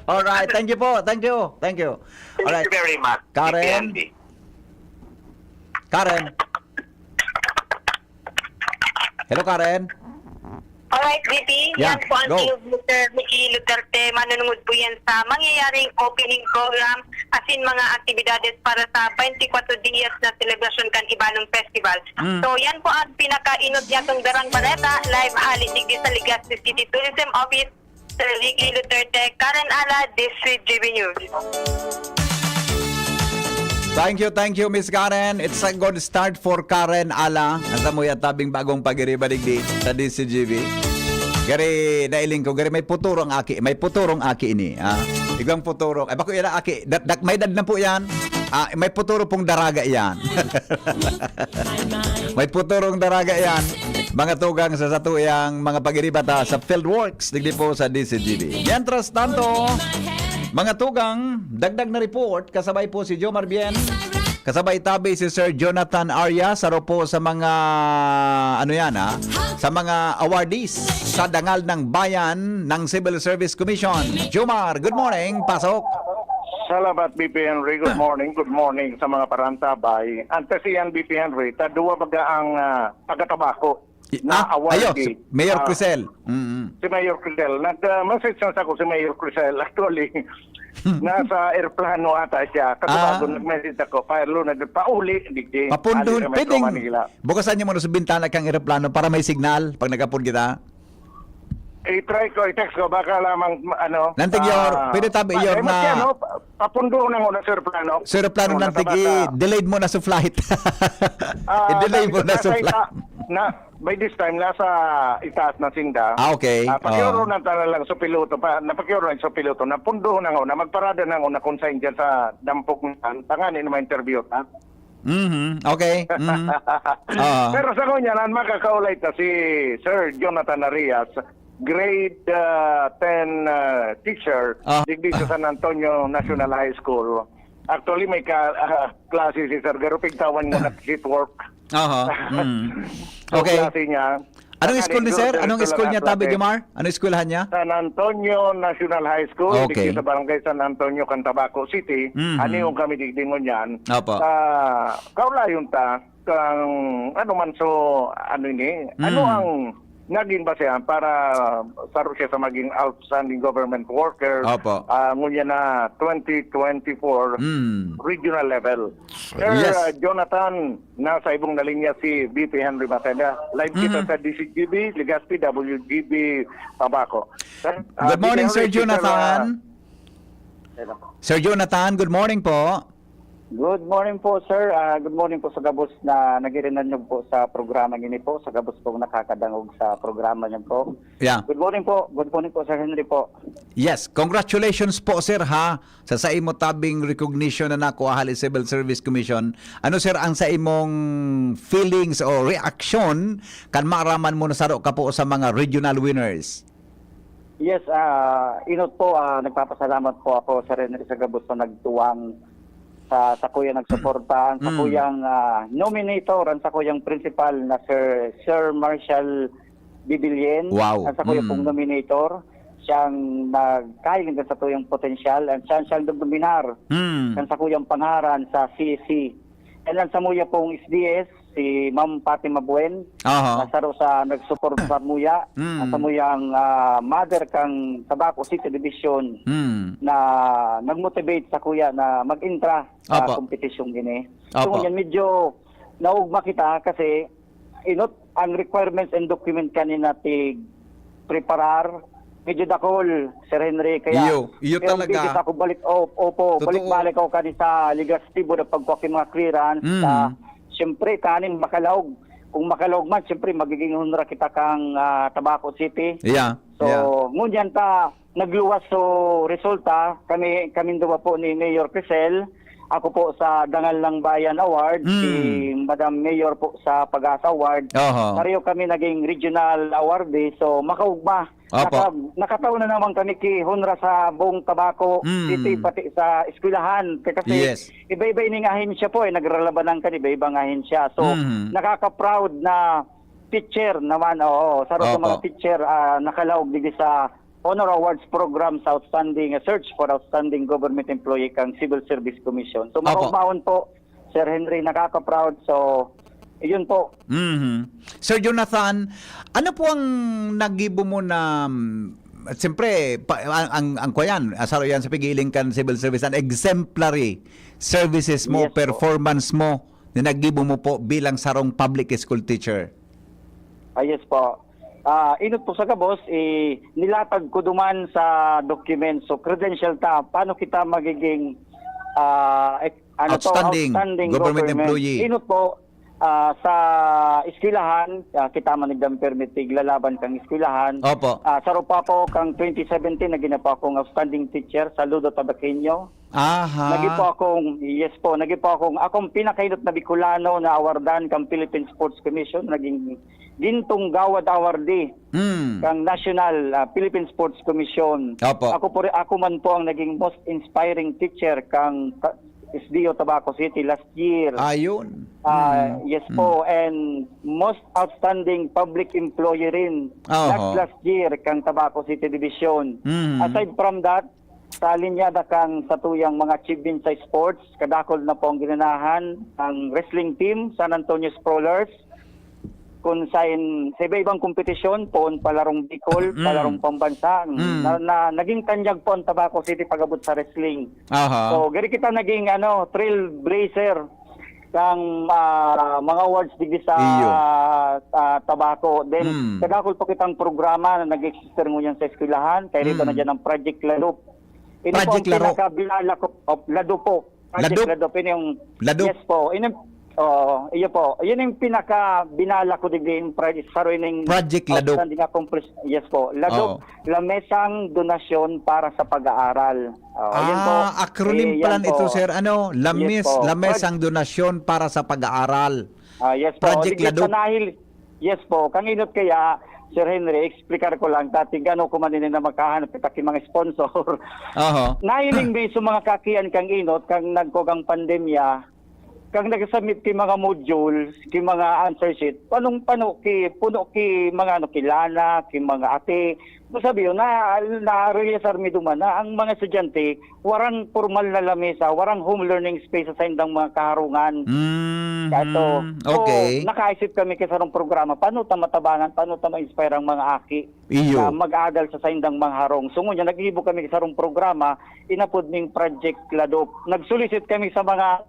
All right, thank you po. Thank you. Thank you. Thank All right. you very much, Karen. B P N B. Karen. Hello, Karen. Right, G P, yan po ang tingog ni Sir Ricky Duterte. Manunungod po yan sa mangyayaring opening program asin mga aktibidades para sa twenty-four dias na selebrasyon kan Ibanon Festival. Mm. So, yan po ang pinakainot niyatong darang baleta, live hali digdi sa Legazpi City Tourism Office, Sir Ricky Duterte, Karen Ala, D C G B News. Thank you, thank you, Miss Karen. It's a good start for Karen Ala. Ang samuya tabing bagong pagiriba digdi sa D C G B. Gari, nailing ko, gari may puturong aki, may puturong aki ini, ha? Igwang puturong, ay bako yan aki, dak, dak, may dad na po yan. Ah, may puturo pong daraga yan. May puturong daraga yan. Mga tugang sa satuyang mga pagiribata sa fieldworks, digdi po sa D C G B. Mientras tanto, mga tugang, dagdag na report, kasabay po si Jomar Bien, kasabay tabi si Sir Jonathan Arya, saro po sa mga, ano yan ha, sa mga awardees sa Dangal ng Bayan ng Civil Service Commission. Jomar, good morning, pasok. Salamat, B P Henry. Good morning. Good morning sa mga parantabay. Antes iyan, B P Henry, ta duwa baga ang ah, taga-Tabaco na Ah, ayo, awardee. si Mayor Ah, Crisel. Mm-mm. Si Mayor Crisel. Nag-message na ako si Mayor Crisel, actually. Nasa aeroplano ata siya. Katubago, Ah. nag-message ako. Pairlo na doon. Pauli, digdi. Papundon, Ali na may pwedeng Manila. bukasan niyo muna sa bintana kang eroplano para may signal pag nagapon kita. I-try ko, i-text ko. Baka lamang, ano. Nantig, Yor, ah, pwede tabi, pa- Yor, eh, na maski ano, pa- papundo na muna sa aeroplano. Sir, plano Ano, nantig, nasa bata. i-delayed mo na sa flight. Ah, I-delay sabi mo ko, na sa nasa flight. ita-, na, by this time, nasa itaas na sinda. Ah, okay. Ah, pakioro Oo. na tara lang sa piloto. Pa, napakioro na sa piloto. Napundo na nga una. Magparada na nga una kung saan dyan sa dampok na. Tangani na ma-interview ta. Mhm. Okay. Mhm. Oo. Pero sa kunya, nan makakaulay ta si Sir Jonathan Arias, grade ah, ten ah, teacher, Ah. digdi sa San Antonio National High School. Actually, may ka, ah, klase si Sir Garo, pigtawan mo na seat work. Aha. Mm. So, Okay. klase niya. Anong Saka school ni rin sir? doon Anong sa school niya, Tabi Laplate. Jomar? Anong eskwelahan niya? San Antonio National High School, Okay. digdi sa Barangay San Antonio, Cantabaco City. Mhm. Ani yung kami digdi ngunyan. Opo. Sa kaulayon ta, kang ano man so, ano ini? Ano Mm. ang naging basehan para saro siya sa maging outstanding government worker? Opo. Ah, ngunyan na twenty twenty-four Mm. regional level. Sir Yes. ah, Jonathan, nasa ibong na linya si V P Henry Maceda. Live kita Mhm. sa D C G B, Legazpi, W G B, Tabaco. Sir, ah, Good morning, V P Henry, Sir Jonathan. Sir, Sir Jonathan, good morning po. Good morning po, sir. Ah, good morning po sa gabos na nagirinanog po sa programa niyo po, sa gabos pong nakakadangog sa programa niyo po. Yeah. Good morning po. Good morning po, Sir Henry po. Yes, congratulations po sir ha sa sa imo tabing recognition na nakuha hali Civil Service Commission. Ano sir ang sa imong feelings o reaksyon kan maaraman mo na saro ka po sa mga regional winners? Yes, ah, inot po, ah, nagpapasalamat po ako, Sir Henry, sa gabos na nagtuwang sa, sa kuyang nagsuporta, ang sa Mm. kuyang ah, nominator, ang sa kuyang principal na Sir Sir Marshall Bibilyen, Wow. ang sa kuyang Mm. pong nominator, siyang nagkahiling sa tuyang potensyal, ang siyang siyang nagdominar, Hmm. ang sa kuyang pangaran sa C S C. And ang sa muya pong S D S, si Ma'am Fatima Buen, Aha. na saro sa nagsuporta sa muya, Mm. ang sa muyang ah, mother kang Tabaco City Division Hmm. na nag-motivate sa kuya na mag-intra sa Apo. kompetisyong ini. Apo. So, yan, medyo naugma kita kasi inot ang requirements and document kanina tig preparar, medyo dakol, Sir Henry. Kaya Iyo, iyo pero talaga. busy ako balik, oh, opo, Totoo. balik-balik ako kani sa legislatibo na pagkuha ng mga clearance. Mm. Sa, siyempre, kanin makalaog. Kung makalaog man, siyempre, magiging honra kita kang ah, Tabaco City. Yeah. So, Yeah. ngunyan ta, nagluwas so resulta, kami, kami duwa po ni Mayor Crisel, ako po sa Dangal ng Bayan Award, Mm. si Madam Mayor po sa Pag-asa Award. Oho. Pareho kami naging regional awardee, so makaugma. Opo. Naka, nakataon na naman kami ki honra sa buong Tabaco Mm. City, pati sa eskwelahan. Kaya kasi Yes. iba-iba ining ahensya po, eh, nagralabanan kan iba-ibang ahensya. So, Mm. nakaka-proud na teacher naman, oo. Sa sa Opo. mga teacher, ah, nakalaog digdi sa Honor Awards Program sa Outstanding, ah, Search for Outstanding Government Employee kang Civil Service Commission. So, Opo. maugmaon po, Sir Henry, nakaka-proud. So, Yun po. Mhm. Sir Jonathan, ano po ang nagibo mo na, mm, siyempre, pa, ang, ang, ang kuwan yan, ah, saro yan sa pigiling kan civil service, an exemplary services mo, Yes po. performance mo, na nagibo mo po bilang sarong public school teacher? Ah, yes po. Ah, inot po sa gabos, eh, nilatag ko duman sa documents. So, credential ta, paano kita magiging, ah, ek-, ano to, Outstanding outstanding government government? employee. Inot po, ah, sa eskwelahan, ah, kita man nagdang permit, iglalaban kang eskwelahan. Opo. Ah, saro pa po, kang twenty seventeen, naging na po akong outstanding teacher sa Ludo Tabaqueño. Aha. Naging po akong, yes po, naging po akong, akong pinakainot na Bicolano na awardan kang Philippine Sports Commission, naging Gintong Gawad Awardee Hmm. kang National, ah, Philippine Sports Commission. Opo. Ako po ri-, ako man po ang naging most inspiring teacher kang ka-, S D O Tabaco City last year. Ayun. Ah, Hmm. yes Hmm. po, and most outstanding public employee rin. Oho. Last, last year kang Tabaco City Division. Hmm. Aside from that, sa linyada kang satuyang mga achievement sa sports, kadakul na po ang ginanahan ang wrestling team, San Antonio Sprawlers, kung sain sa iba-ibang kompetisyon, poon palarong Bicol, Mm. palarong pambansa, Mm. na, na, naging tanyag po ang Tabaco City pag-abot sa wrestling. Aha. So, gari kita naging, ano, trailblazer kang, ah, mga awards digdi sa, Iyo. ah, Tabaco. Then, Mm. kadakul po kitang programa na nag-exist ngunyan sa eskwelahan, kay rito Mm. na dyan ang Project Lalop. Ini po Project ang Laro. pinakabinala ko, oh, Lado po. Project Ladop? Ladop, ini yung, Ladop? Yes po. Ini, oo, iyo po. Yun yung pinakabinala ko digdi, yung project, saro ining Project Ladop. outstanding accomplish-, yes po. Ladop, Oo. Lamesang Donasyon para sa Pag-aaral. Oh, yun po. Ah, acronym Eh, pala yan ito, po. sir. Ano? Yes Lames-, po. Lamesang Donasyon para sa Pag-aaral. Ah, yes po. Project Digdi Ladop. sa nahil-, yes po. Kang inot kaya, Sir Henry, explicar ko lang, dati gano ko man ini na makahanap kita ki mga sponsor. Oho. Nahiling mi sa mga kakian kang inot, kang nagkugang pandemya, kang nagsubmit ki mga modules, ki mga answer sheet, panong pano ki, puno ki mga ano, ki lana, ki mga ate. Ibig sabihin, na, na-realizar mi duman na ang mga estudyante, warang pormal na lamesa, warang home learning space sa saindang mga kaharungan. Mm, Kato. So, okay. nakaisip kami ki sarong programa, paano ta matabangan, paano ta ma-inspire ang mga aki Iyo. na mag-adal sa saindang mga harong. So, ngunyan, naghihibo kami ki sarong programa, inapod ning Project Ladop. Nag-solicit kami sa mga,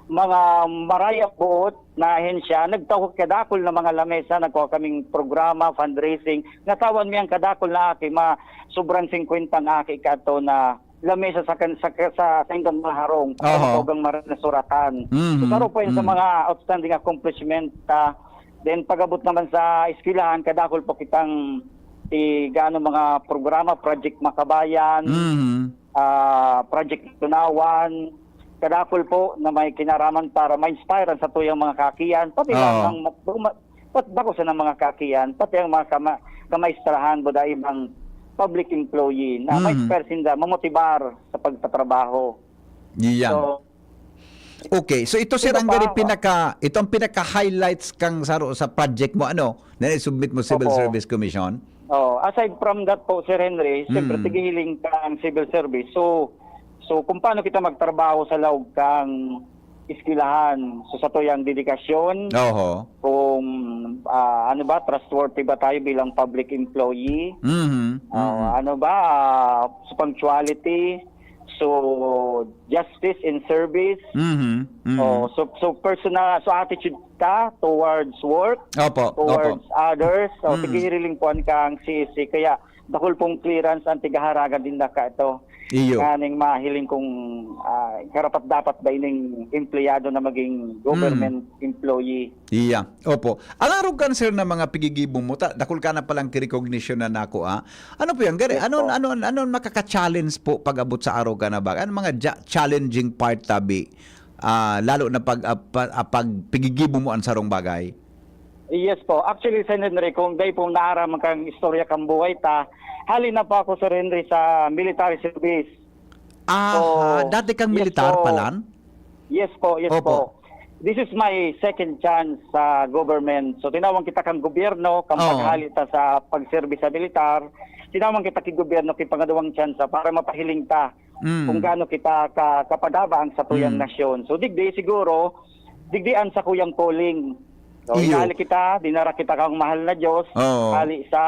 mga marayang buot na ahensya. Nagtao kadakul na mga lamesa, nagkuha kaming programa, fundraising. Natawan mi ang kadakul na aki, ma-, sobrang singkwenta ang aki kato na lamesa sa kan-, sa, sa, sa indang mga harong, Oho. sa ugang mara na suratan. Mhm, So, saro po yun sa mm. mga outstanding accomplishment, ah, then pag-abot naman sa eskwelahan, kadakul po kitang ti gaano mga programa, Project Makabayan, Mhm. ah, Project Tunawan, kadakul po na may kinaraman para ma-inspire ang satuyang mga kakian, pati lang Oo. ang ma-, ma-, pat-, bako sa mga kakian, pati ang mga kama-, kamaistrahan, buda ibang public employee na Mhm. ma-inspire sinda, mamotibar sa pagtatrabaho. Iyan. So, Okay, so ito, sir, Ito ang pa, very oh. pinaka, ito ang pinaka-highlights kang saro sa project mo, ano, na i-submit mo Civil Opo. Service Commission? Oh, aside from that po, Sir Henry, siyempre, Mm. tigihiling ka ang civil service. So, so kung paano kita magtrabaho sa laog kang eskwelahan, so sa tuyang dedikasyon, Oho. kung, ah, ano ba, trustworthy ba tayo bilang public employee? Mhm, Oh, mhm. ano ba, ah, sa punctuality, so justice in service. Mhm, mhm. Oh, so, so personal, so attitude ka towards work, Opo, towards opo. others. So, Mm. sige, hiriling po ang kang C S C. Kaya, dakul pong clearance ang tigaharagan din na ka ito. Iyo. Nganing mahiling kong, ah, karapat-dapat ba ining empleyado na maging government Mm. employee? Iya. Opo. Ang arog kan, sir, na mga pigigibo mo, ta-, dakul ka na palang recognition na nako, ah. Ano po yan? Gari, Yes anon, po. anon, anon makaka-challenge po pag-abot sa arog ka na ba? Ano mga ja-, challenging part tabi? Ah, lalo na pag, ah, pa-, ah, pag pigigibo mo ang sarong bagay? Yes po. Actually, Sir Henry, kung dai po naaram kang istorya kang buhay ta, hali na po ako, Sir Henry, sa military service. Aha, So, dati kang yes militar po. palan? Yes po, yes Opo. po. This is my second chance sa government. So, tinawag kita kang gobyerno, kang Oo. paghali ta sa pagserbi sa militar. Tinawag kita ki gobyerno, ki pangadawang chance para mapahiling ta Mm. kung gaano kita ka-, kapadaba ang satuyang Mm. nasyon. So, digdi siguro, digdi ang sakuyang calling. So, iyo, hinali kita, dinara kita kang mahal na Diyos, oo, hali sa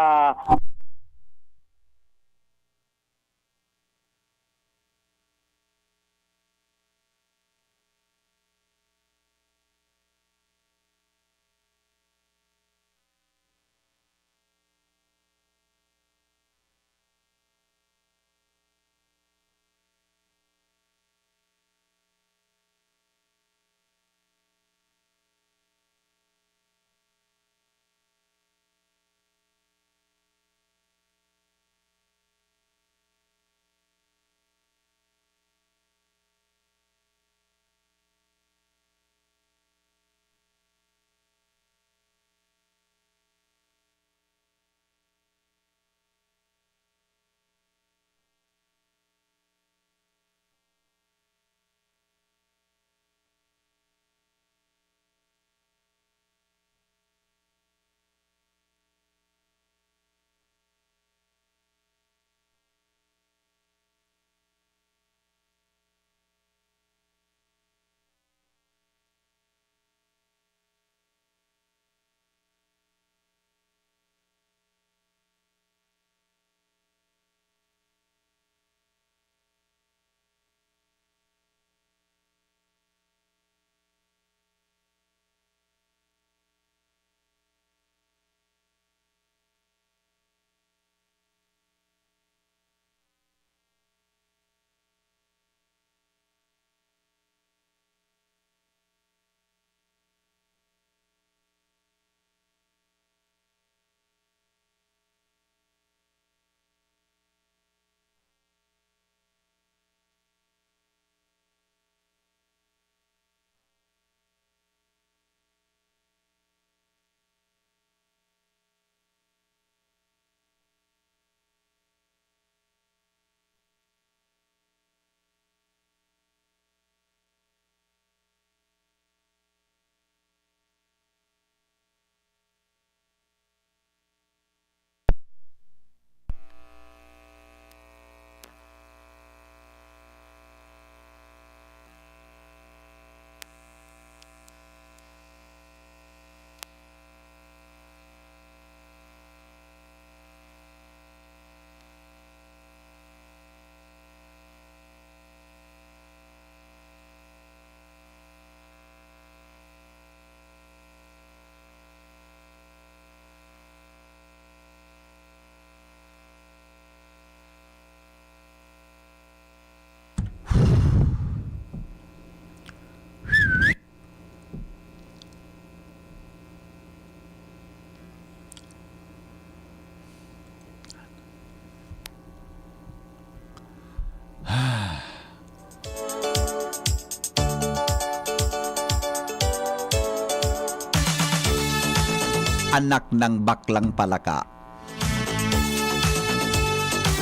Anak ng baklang palaka.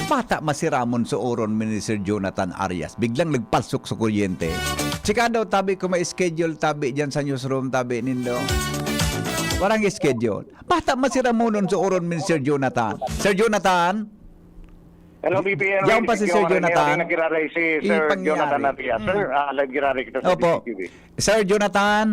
Bata masiramon sa oron mi ni Sir Jonathan Arias. Biglang nagpalsok sa kuryente. Chika daw, tabi ko may schedule, tabi dyan sa newsroom, tabi nindo. Warang schedule. Bata masiramonon sa oron mi ni Sir Jonathan. Sir Jonathan? Hello, B P N. Yaon pa si Sir Jonathan. Nagkiraray si Sir Jonathan Arias. Sir, ah, live giraray kita sa Opo. D C T V. Sir Jonathan?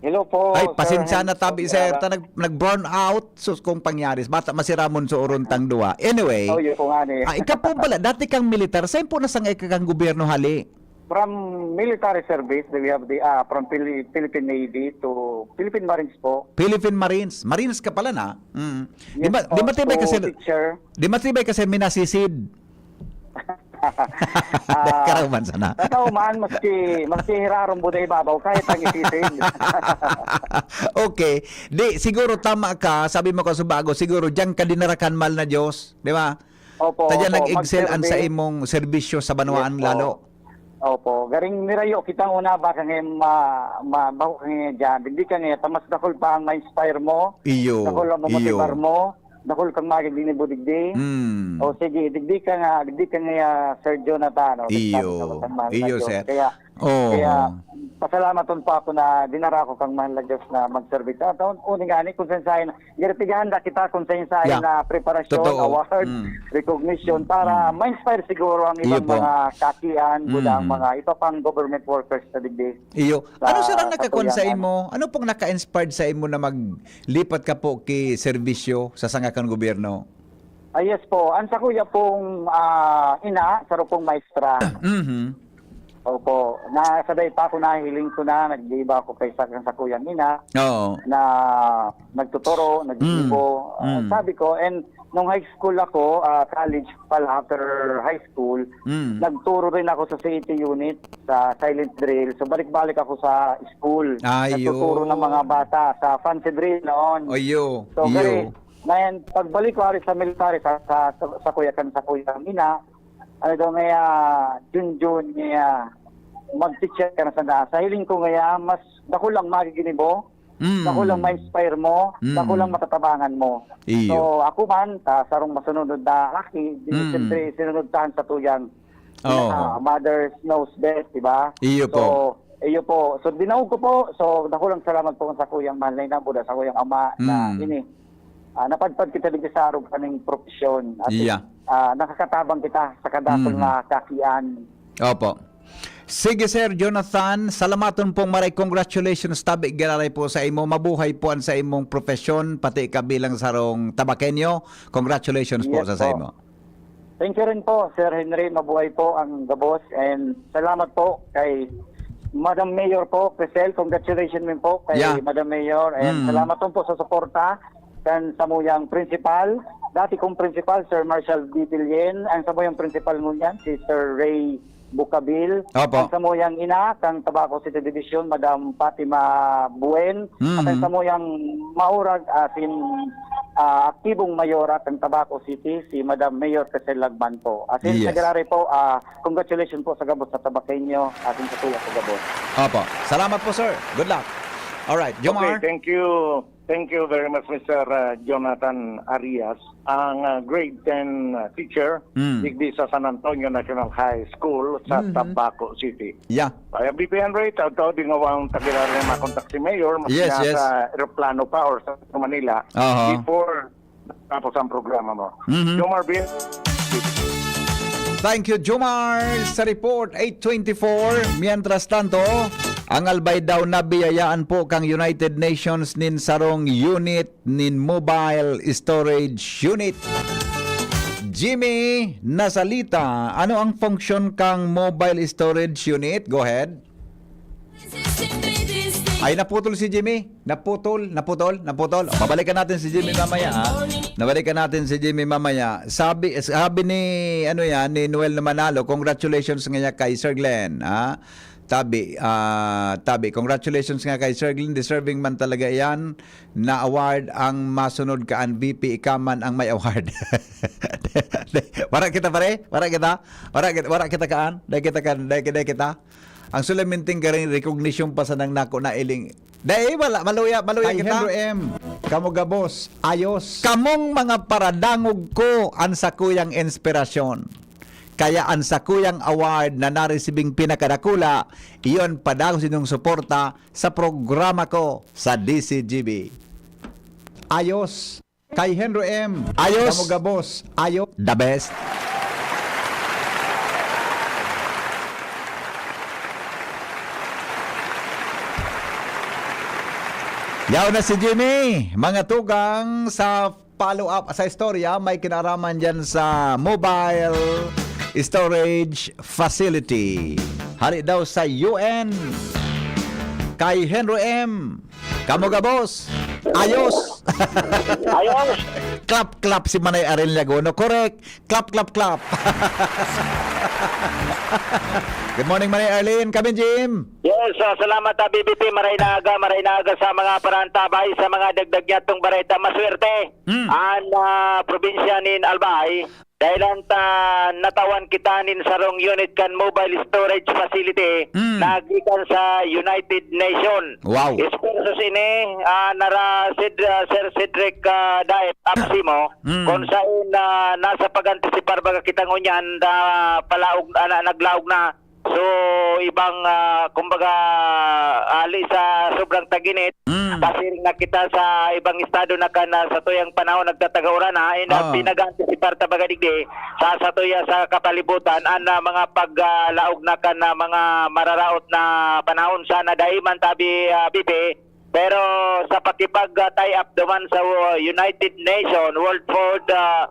Hello po, Ay, sir. Pasensya na tabi, sir. Ta nag-, nag-brown out. Sus, kung pangyari, bata masiramon sa oron tang duwa. Anyway, Oh, yun po nga ni. Ah, ikaw po pala, dati kang militar. Saan po nasangay ka kang gobyerno hali? From military service, we have the, ah, from Pili-, Philippine Navy to Philippine Marines po. Philippine Marines. Marines ka pala na? Mm. Di Yes ba, po, di matibay to kasi, teacher. Di matibay kasi minasisid. Ah, Karaw man sana. Totoo man, maski, maski hirarom buda ibabaw, kahit ang isisin. Okay. Di, siguro tama ka, sabi mo ka subago, siguro diyan ka dinarakan mal na Diyos, di ba? Opo, Tadya opo. nag-excel ang sa Mag-survey. imong serbisyo sa banwaan Yes po. lalo. Opo. Garing nirayo kitang una ba kang ma, ma, bako kang diyan. Digdi ka nga, tamas dakol pa ang ma-inspire mo. Iyo, Dakol ang iyo. mamotibar mo. Dakol kang magiging ni Budigdi. Mm. O sige, digdi ka nga, digdi ka nga, Sir Jonathan, o, Iyo, nagsabi ka ba sa mga iyo, Diyos? sir. Kaya, Oo. kaya, Pasalamaton pa ako na dinara ko kang mahal na Diyos na magserbi sa aton. Uni nga ni, kung saen-saen, ginatigahan na kita kung saen-saen Yeah. na preparasyon, Totoo. award, Mm. recognition, para Mm. ma-inspire siguro ang Iyo ibang po. mga kakian, buda ang Mm. mga iba pang government workers sa digdi Iyo. sa Ano, sir, ang nakakon katuyangan. sa imo? Ano pong naka-inspired sa imo na maglipat ka po ki serbisyo sa sanga kan gobyerno? Ah, yes po. Ang sakuya pong, ah, ina, saro pong maestra. Mhm. Opo. Nasaday pa ako, nahiling ko na, nag-iiba ako kay sa, sa kuyang ina Oo. na nagtuturo, nag-iibo. Mm. Ah, Mm. sabi ko, and nung high school ako, ah, college pala, after high school, Mm. nagturo rin ako sa C A T unit, sa silent drill. So, balik-balik ako sa school. Ayo. Nagtuturo ng mga bata sa fancy drill noon. Ayo. So, Iyo. very, ngayon, pagbalik ko ari sa military, sa, sa, sa, sa kuya kan, sa kuyang ina, ano daw nga, ah, Junjun, nga, ah, mag-teacher ka na sana. Sa hiling ko nga, ah, mas dako lang magiginibo, Mm. dako lang ma-inspire mo, Mm. dako lang matatabangan mo. Iyo. So, ako man, sa sarong masunod na aki, di, Mm. siyempre, sinunod tahan sa tuyang Oo. pinaka mothers knows best, di ba? Iyo So, po. iyo po. So, dinaog ko po. So, dako lang salamat po sa kuyang mahal na ina, buda sa kuyang ama na Mm. ini. Ah, napadpad kita digdi sa arog kaning propesyon. At, Yeah. ah, nakakatabang kita sa kadakul Mm. na kakian. Opo. Sige, Sir Jonathan, salamaton pong maray. Congratulations tabi giraray po sa imo. Mabuhay po an sa imong profesyon, pati ka bilang sarong Tabaqueño. Congratulations po Yes sa, sa po. imo. Thank you rin po, Sir Henry. Mabuhay po ang gabos. And salamat po kay Madam Mayor po, Crisel. Congratulations din po kay Yeah. Madam Mayor. And Mm. salamat din po sa suporta kan samuyang principal. Dati kong principal, Sir Marshall Bibilyen. Ang samuyang principal ngunyan, si Sir Ray Bukabil. Opo. Ang samuyang ina, kang Tabaco City Division, Madam Fatima Buen. Mm. At ang samuyang maurag, asin, ah, aktibong mayora kang Tabaco City, si Madam Mayor Crisel Lagman po. Asin Yes. sa giraray po, ah, congratulations po sa gabos na Tabaqueño, asin sa kuya ko gabos. Opo. Salamat po, sir. Good luck. Alright, Jomar. Okay, thank you. Thank you very much, Mister, uh, Jonathan Arias. Ang, uh, grade ten, uh, teacher, Mm. digdi sa San Antonio National High School sa Mhm. Tabaco City. Yeah. Kaya B P N Ray, tao-tao di nga wang tagiraran na makontak si Mayor, mas Yes, nga yes. sa eroplano pa or sa Manila, Aha. before tapos ang programa mo. Mhm. Jomar Bill. Thank you, Jomar, sa report, eight twenty-four. Mientras tanto, ang Albay daw nabiyayaan po kang United Nations nin sarong unit nin mobile storage unit. Jimmy Nasalita, ano ang function kang mobile storage unit? Go ahead. Ay, naputol si Jimmy. Naputol, naputol, naputol. Babalikan natin si Jimmy mamaya, ha? Nabalikan natin si Jimmy mamaya. Sabi, sabi ni, ano yan, ni Noel na Manalo, congratulations nga niya kay Sir Glenn, ha? Tabi, ah, tabi, congratulations nga kay Sir Glenn. Deserving man talaga yan na award ang masunod kaan V P, ika man ang may award. Wala kita, pare? Wala kita? Wala kita, wala kita kaan? Dai kita kan, dai, dai kita? Ang solamente garing recognition pa sa nang nako na iling. Dai, wala, maluya, maluya Kay kita. Henry M, kamo gabos, ayos. Kamong mga paradangog ko an sakuyang inspirasyon. Kaya an sakuyang award na naresibing pinakadakula, iyon padagos inyong suporta sa programa ko sa D C G B. Ayos. Kay Henry M. Ayos. Kamo gabos. Ayo. The best. Yaw na si Jimmy. Mga tugang sa follow-up sa istorya, may kinaraman dyan sa mobile storage facility. Hari daw sa U N. Kay Henry M. Kamo gabos. Ayos. Ayos. Clap, clap si Manay Arlene Lagono. Correct. Clap, clap, clap. Good morning, Manay Arlene. Kami, Jim. Yes, ah, salamat, ah, B B P. Maray na aga, maray na aga sa mga parantabay, sa mga dagdag niya tong bareta. Maswerte Mm. an, ah, probinsya nin Albay. Dahil ang ta-, natawan kita nin sarong unit kan mobile storage facility Mm. na gikan sa United Nation. Wow. Esfuerzos ini, ah, nara Ced-, ah, Sir Cedric, ah, Daet Apsimo, Mm. kung sain, ah, nasa pag-antisipar baga kita ngunyan na palaog, ah, na, naglaog na So, ibang, ah, kumbaga, ali sa sobrang tag-init, Mm. kasiring na kita sa ibang estado na kan, ah, sa tuyang panahon nagtataga-uran, ha, and, ah, Ah. pinag-aantisipar ta baga digdi sa, sa tuya sa kapalibutan, an, ah, mga pag, ah, laog na kan, ah, mga mararaot na panahon sana dai man tabi, ah, bibi. Pero sa pakipag, ah, tie up duman sa, uh, United Nation, World Food, ah,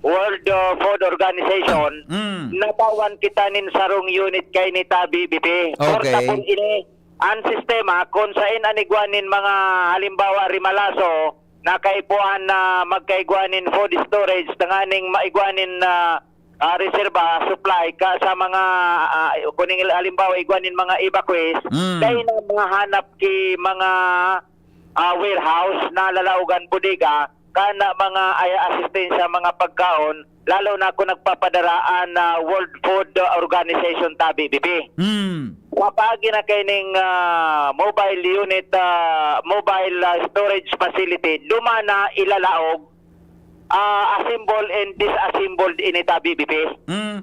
World, uh, Food Organization, Mm. natawan kita nin sarong unit kaini ta, B B P. Okay. Portable ini. An sistema, kun sain an igwa nin mga, halimbawa, rimalaso, na kaipuhan na magkaigwa nin food storage, tanganing maigwa nin, ah, ah, reserba, supply, ka sa mga, ah, kuning halimbawa, igwa nin mga evacuees, Mm. dai na mahanap ki mga, ah, warehouse na lalaogan bodega, kana mga ay asistensya, mga pagkaon, lalo na kung nagpapadara an, ah, World Food Organization ta, B B P. Mm. Sa paagi na kaining, ah, mobile unit, ah, mobile, ah, storage facility, duman na ilalaog, ah, assemble and disassembled ini ta, B B P. Mm.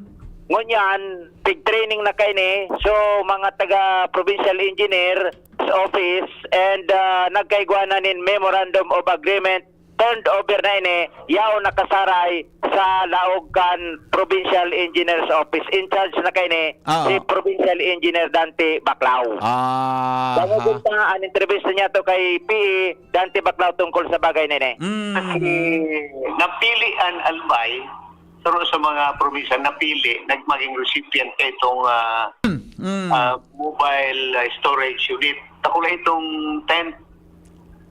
Ngunyan, pig-training na kaini. So, mga taga provincial engineer office and, ah, nagkaigwa na nin memorandum of agreement, turned over na ini, yaon nakasaray sa laog kan provincial engineer's office. In charge na kaini, Ah. si Provincial Engineer Dante Baclao. Ah, Dahil ha. dun pa, an entrevista niya to kay P E Dante Baclao tungkol sa bagay na ini. Mm. Kasi napili an Albay, pero sa mga probinsya, napili, nag-, maging recipient ka itong, ah, Mm. ah, mobile, ah, storage unit. Dakula itong tent.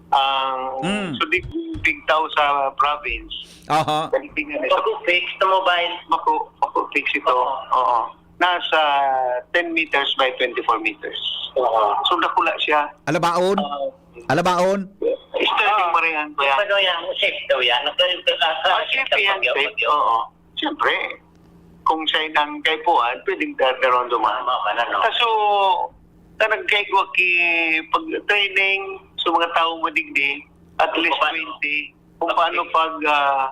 Ang Mm. sudik pigtaw sa province. Aha. Dali tingnan eh. Bako fix na mobile. Bako, bako fix ito. Oo. Oo. Nasa ten meters by twenty-four meters. Oo. So, dakula siya. Alabaon? Ah, Alabaon? Sterling Ah. Marian ba yan? Ano yan? Safe daw yan? Nag-, ah, ah, Ah, safe yan, safe. Oo. Siyempre, kung siya nang kaipuhan, pwedeng dardaron duman. Tama, man, ano? Kaso, na nagkaigwa ki pag-training sa mga tawo madigdi, at least Paano? twenty, kung Okay. paano pag, ah,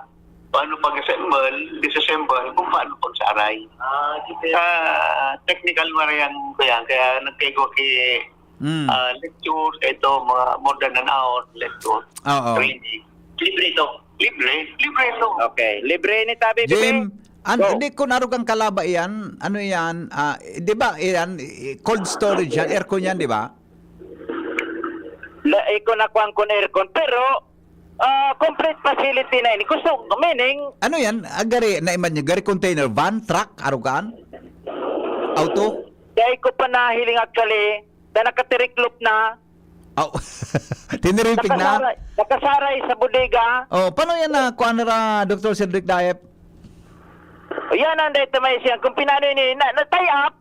paano pag-assemble, disassemble, kung paano pag-saray. Ah, di ba? Sa technical, Marian, kaya, kaya nagkaigwa ki, Mm. ah, lecture, ito, mga more than an hour, lecture, Oo. training. Libre ito? Libre, libre ito. Okay, libre ni Tabi, Jim, Bibi. An-, Go. Di ko narog ang kalaba iyan. Ano iyan? Ah, di ba iyan, i-, cold storage yan? Aircon yan, di ba? La, iko na kuwan kun aircon, pero, ah, complete facility na ini. Gusto, meaning Ano yan? Ah, gari, naiman niyo, gari container van, truck, arugan? Auto? Dai ko pa nahiling actually, na nakatiriklop na. Aw, tiniripig na? Nakasaray, nakasaray sa bodega. Oh, paano yan na kuan na ra, Doktor Cedric Daep? Yan ang dahil tamay siya. Kung pinano ini, na, na tie up,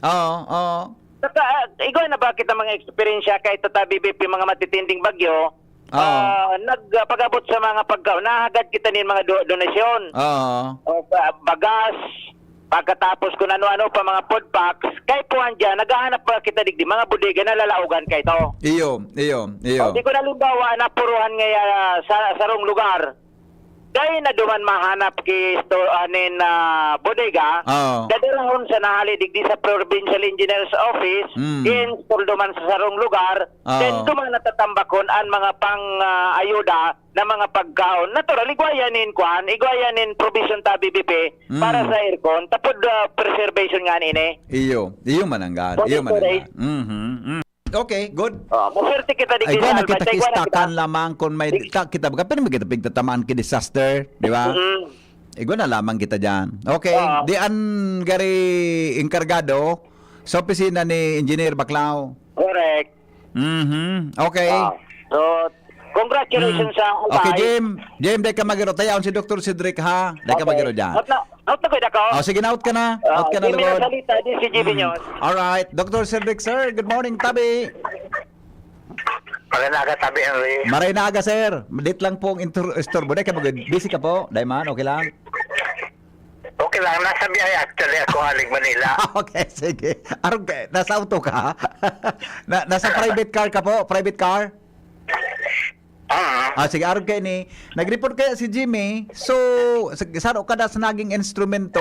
Oo, oo. Saka, ah, igwa na ba kita mga eksperyensya kahit tatabi, B P, mga matitinding bagyo? Oo. Ah, nag, ah, pag-abot sa mga pagkaon, nahagad kita nin mga do-, donasyon. Oo. O, ba-, bagas, pagkatapos kung ano-ano pa, mga food packs, kay puwan dyan, naghahanap pa kita digdi, mga bodega na lalaogan kay to. Iyo, iyo, iyo. O, di ko na halimbawa, napuruhan ngayon, ah, sa, sarong lugar. Dai na duman mahanap ki sto-, anin, ah, bodega. Oo. Dadarahon sa nahali digdi sa Provincial Engineer's Office, Mm. i-install duman sa sarong lugar, Oo. then duman natatambakon an mga pang, ah, ayuda na mga pagkaon. Natural, igwa yan nin kwan, igwa yan nin provision ta B B P para Mm. sa aircon, tapod, ah, preservation nga nini. Iyo, iyo mananggad, iyo Monitoring. mananggad. Mhm, mm. Okay, good. Oh, maswerte kita digdi Ay, sa gwana Albay. Kita Tay, gwana kita. Kistakan lamang kung may Dig- ta-, kita baga, pero may kita pigtatamaan ki disaster, di ba? Mm-mm. Igwa na lamang kita dyan. Okay, Oo. Di an gari enkargado sa opisina ni Engineer Baclao. Correct. Mhm. Okay. Ah. So, congratulations Mm. sa Okay, Albay. Jim. Jim, dai ka magiro. Tayaon si Doktor Cedric, ha? Dai ka Okay. magiro dyan. Out na, out na ko, Dako. Oh, sige na, out ka na. Ah, Out ka na, Jimmy lugod. Salita, din si Jimmy Mm. News. Alright. Doktor Cedric, sir, good morning, tabi. Magandang aga, Tabi Henry. Maray na aga, sir. Dit lang pong inter-, istorbo. Dai ka mag-, busy ka po? Dai man, okay lang? Okay lang. Nasa biyahe actually ako haling Manila. Okay, sige. Arog ka, nasa auto ka? Na, nasa private car ka po? Private car? Ah. Ah, sige, arog kayo ni, nag-report kaya si Jimmy. So, sa, saro ka na sa naging instrumento,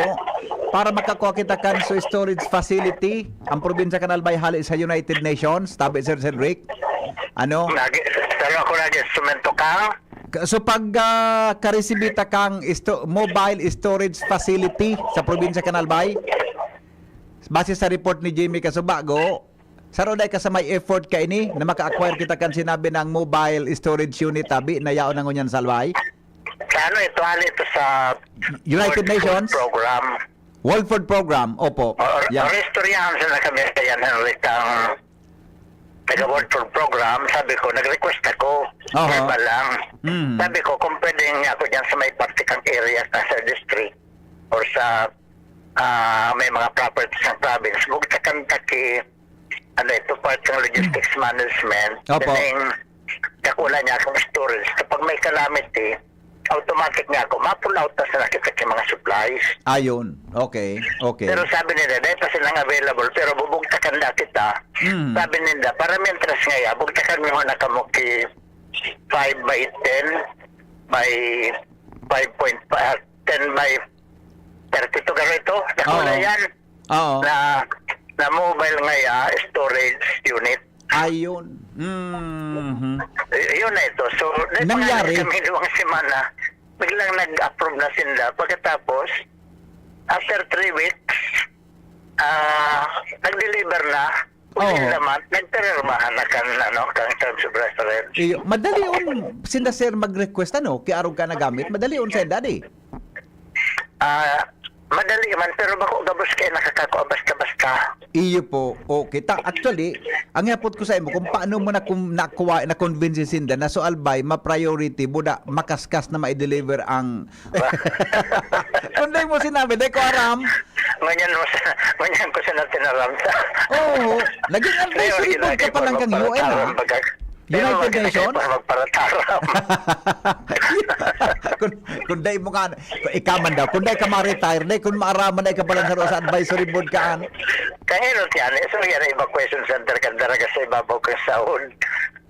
para makakua kita kan so storage facility, ang probinsya kan Albay hali sa United Nations, tabi, Sir Cedric? Ano? Nag-, pero ako nag-instrumento kang Ka-, so pag, ah, karesibi ta kang isto-, mobile storage facility sa probinsya kan Albay, base sa report ni Jimmy Kasubago, saro dai ka sa may effort kaini na maka-acquire kita kan sinabi ng mobile storage unit, tabi, na yaon na ngunyan sa Albay? Sa ano ito? Hali ito sa United World Food Nations? Program. World Food Program, opo. O, or, Yeah. Oristoryahan sila kami sa yan, Henry, kang taga World Food Program, sabi ko, nag-request ako, Aha. Verbal lang. Mm. Sabi ko, kung pwede nga ako dyan sa may parte kang area ka sa district or sa, ah, may mga properties ng province, bugtakan ta ki, ano ito, part ng logistics management, Opo. Meaning, dakula niya akong storage. Kapag may calamity, automatic nga ako, ma-pull out na sa nakita yung mga supplies. Ayun. Okay. Okay. Pero sabi nila, dahil pa silang available, pero bubugtakan na kita. Mm. Sabi nila, para mientras nga ya, bugtakan mo na kamo ki five by ten by five point five, ten by thirty-two, garo ito. Dakula Oo. yan. Oo. Na, na mobile nga ya, storage unit. Ayun. Mhm. Y-, yun na ito. So, dahil Nangyari? Mga kami dalawang semana, biglang nag-approve na sila. Pagkatapos, after three weeks, ah, nag-deliver na. Oo. Within the month, nagpirmahan na kan, ano, kan terms of reference. Iyo, madali on sinda, sir, mag-request, ano, kay arog ka nagamit, madali on senda, di? Ah, madali man, pero bako gabos kayo nakakakua basta-basta. Iyo po. Okay. Ta-, actually, ang ihapot ko sa imo, kung paano mo na, kung nakuha, na-convince si Sinda na so Albay, ma-priority, buda, makaskas na ma-deliver ang, kung dai mo sinabi, dai ko aram. Ngunyan mo sa, ngunyan ko sa natin aram sa. Oo. Naging advisory board ka pa lang kang U N, ah. United Nations? Para magparataram. Kung, kung dai mo ka, kung ikaw man daw, kung dai ka ma-retire, dai kung maaraman na ikaw palang sa, sa advisory board ka, ano? Kaya yun, yan, eh, so yan, evacuation center kan daraga sa ibabaw kan sahod.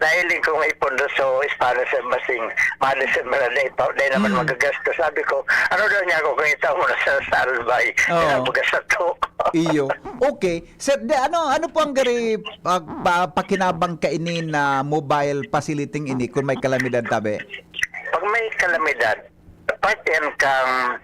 Nahiling ko nga ipondo sa Spanish Embassy, malis sa Manila, dai pa, dai naman Hmm. magagastos. Sabi ko, ano daw niya ako kung itaw mo na sa, sa Albay? Oo. Pinabugas sa to. Iyo. Okay. Sir, de, ano, ano po ang gari, ah, pa-, pakinabang kaini na mobile facility ini kung may kalamidad, tabi? Pag may kalamidad, part yan kang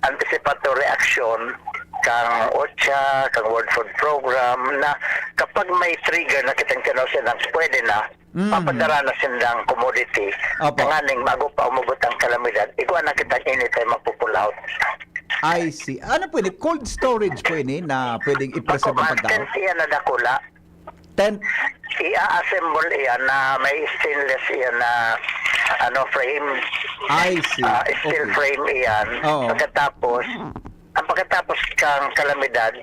anticipatory action, kang OCHA, kang World Food Program, na kapag may trigger na kitang kinausap ng pwede na, Mm. papadara na sindang commodity, Opo. Tanganing bago pa umabot ang kalamidad, igwa na kitang anytime mapu-pull out. I see. Ano po ini? Cold storage po ini na pwedeng i-preserve Opo, ang pagkaon? Tent iyan na dakula. Tent? I-assemble iyan na may stainless iyan na, ano, frame. I see. Ah, steel Okay. frame iyan. Oo. Pagkatapos, ang pagkatapos kang kalamidad,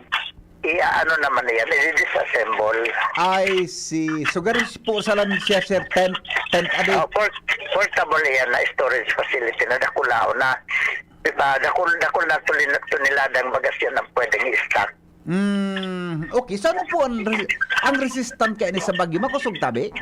i-ano naman iyan, i-disassemble. I see. So, ganun po sa lang siya, sir, tent, tent adi? Oh, port-, portable iyan na storage facility na dakulaon na. Diba, dakul-, dakul na tulin-, toniladang bagas yan ang pwedeng i-stock. Mm, okay. So, ano po ang re-, ang resistant kaini sa bagyo? Makosog tabi?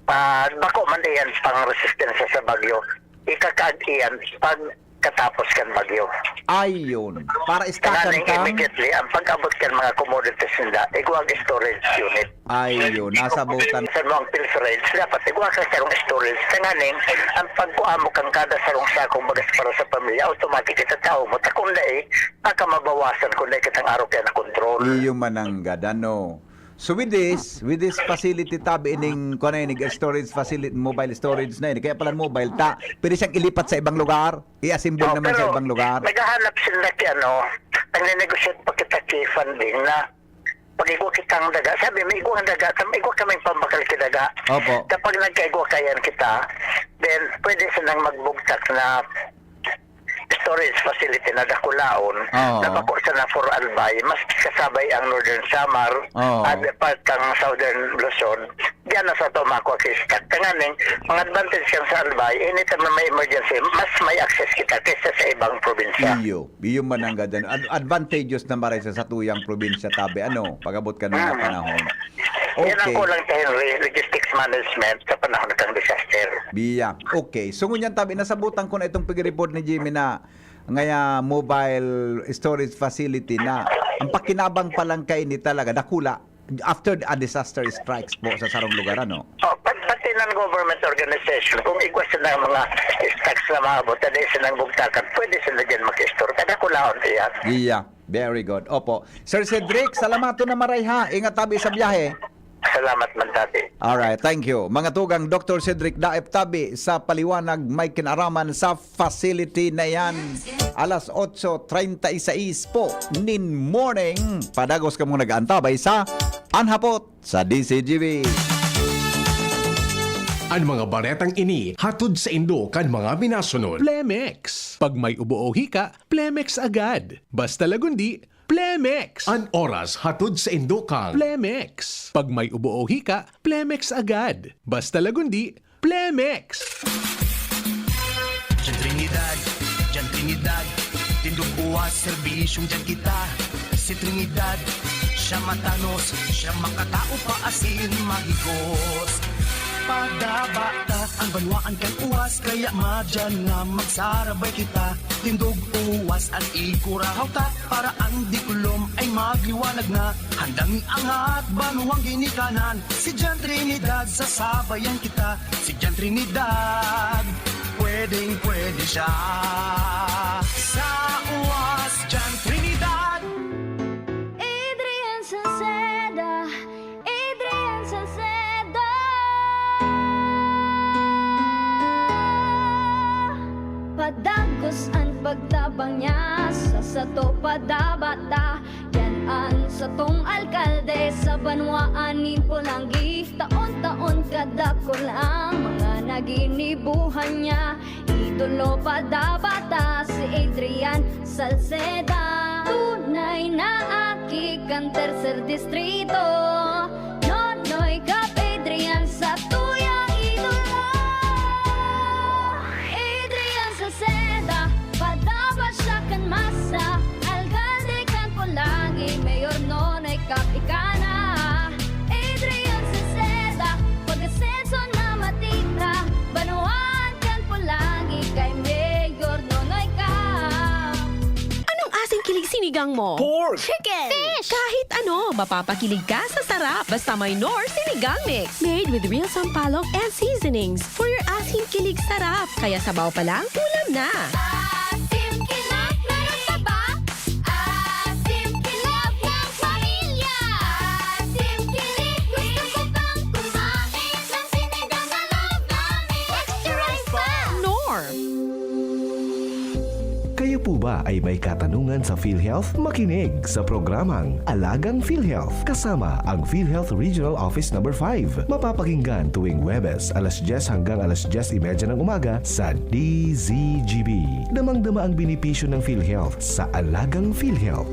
Ah, bako man iyan pang resistensya sa bagyo. Ikakaag iyan pag katapos kan bagyo. Ayun. Para istakan Tanganing ka? Immediately, ang pag-abot kan mga commodities nila, igwag storage unit. Ayun. Nasabutan. Sa mga pilferage, dapat igwa ka sarong storage. Tanganing, ang pagkuha mo kang kada sarong sakong bagas para sa pamilya, automatic itatao mo. Takunda eh, baka mabawasan kung dai kitang araw kaya na control. Iyo mananggad, ano? So with this, with this facility tabi ining, kuwan na ining storage facility, mobile storage na ini. Kaya pala mobile ta, pwede siyang ilipat sa ibang lugar, i-assemble Oh, naman sa pero ibang lugar. Naghahanap sila ki ano, nagne-negotiate pa kita ki funding na pag-igwa kitang daga, sabi, may igwa ang daga, tam-, igwa kami pambakal ki daga. Opo. Kapag nagkaigwa kayan kita, then pwede silang magbugtak na storage facility na dakulaon, Oo. na bako sana for Albay, mas kasabay ang Northern Samar, Oo. at part kang Southern Luzon, diyan na sa to makuha ki stock. Tanganing, mga advantage kan sa Albay, anytime na may emergency, mas may access kita kaysa sa ibang probinsya. Iyo, iyo mananggad yan. Ad-, advantageous na maray sa satuyang probinsya, tabi. Ano, pag-abot ka ng mga Ah. panahon. Yan ang Okay. kulang sa Henry, logistics management sa panahon ng disaster. Biya. Okay. So, ngunyan tabi, nasabutan ko na itong pag-report ni Jimmy na ngaya mobile storage facility na ang pakinabang pa lang kaini talaga dakula after a disaster strikes po sa sarong lugar, ano? Oh, pat-, pati ng government organization, kung igwa sila ng mga stocks na maabot, na di silang bugtakan, pwede sila dyan mag-store. Kada kulaon iyan. Yeah, very good. Opo. Sir Cedric, salamaton na maray ha. Ingat tabi sa biyahe. Salamat man, Daddy. Alright, thank you. Mga tugang, Doktor Cedric Daep Tabi sa paliwanag may kinaraman sa facility na yan. Alas otso treinta y seis po nin morning. Padagos kamong nag-aantabay sa Anhapot sa D C G B. An mga baretang ini hatod saindo kan mga minasunod. Plemex. Pag may ubo o hika, Plemex agad. Basta lagundi, Plemex. An oras hatod saindo kan Plemex. Pag may ubo o hika, Plemex agad. Basta lagundi, Plemex. Diyan Trinidad, diyan Trinidad, tindog uwas, serbisyong diyan kita. Si Trinidad, siya matanos, siya makatao pa asin mahigos. Padaba ta an banwaan kan uwas, kaya madyan nga magsarabay kita. Tindog uwas an ikurahaw ta, para an dikulom ay magliwanag na. Handang iangat banwang ginikanan, si Jan Trinidad, sasabayan kita. Si Jan Trinidad, pwedeng-pwede siya. Sa uwas, Jan Trinidad. Adrian Salceda, Adrian Salceda. Padagos an pagtabang niya sa sato, padaba ta. Yan an satong alkalde sa banwaan nin Polangui. Taon-taon kadakul ang mga naginibuhan niya. Idolo padaba ta si Adrian Salceda. Tunay na aki kan Tercer Distrito. Nonoy Cap Adrian, satuyang idolo. Adrian Salceda, padaba siya kan masa. Alkalde kan Polangui, Mayor Nonoy Cap ika na. Adrian Salceda, pag-asenso na matira. Banwaan kan Polangui kay Mayor Nonoy Cap. Anong aseng kilig sinigang mo? Pork! Chicken! Fish! Kahit ano, mapapakilig ka sa sarap. Basta may Knorr Sinigang Mix. Made with real sampalok and seasonings. For your asim kilig sarap. Kaya sabaw pa lang, ulam na. Asim kilig, meron pa ba? Asim kilig ng pamilya. Asim kilig, gusto ko pang kumain ng sinigang na loob namin. Extra rice pa! Knorr. Kayo po ba ay may katanungan sa PhilHealth? Makinig sa programang Alagang PhilHealth kasama ang PhilHealth Regional Office Number five. Mapapakinggan tuwing Huwebes, alas dyes hanggang alas dyes y media ng umaga sa D Z G B. Damang-dama ang benepisyo ng PhilHealth sa Alagang PhilHealth.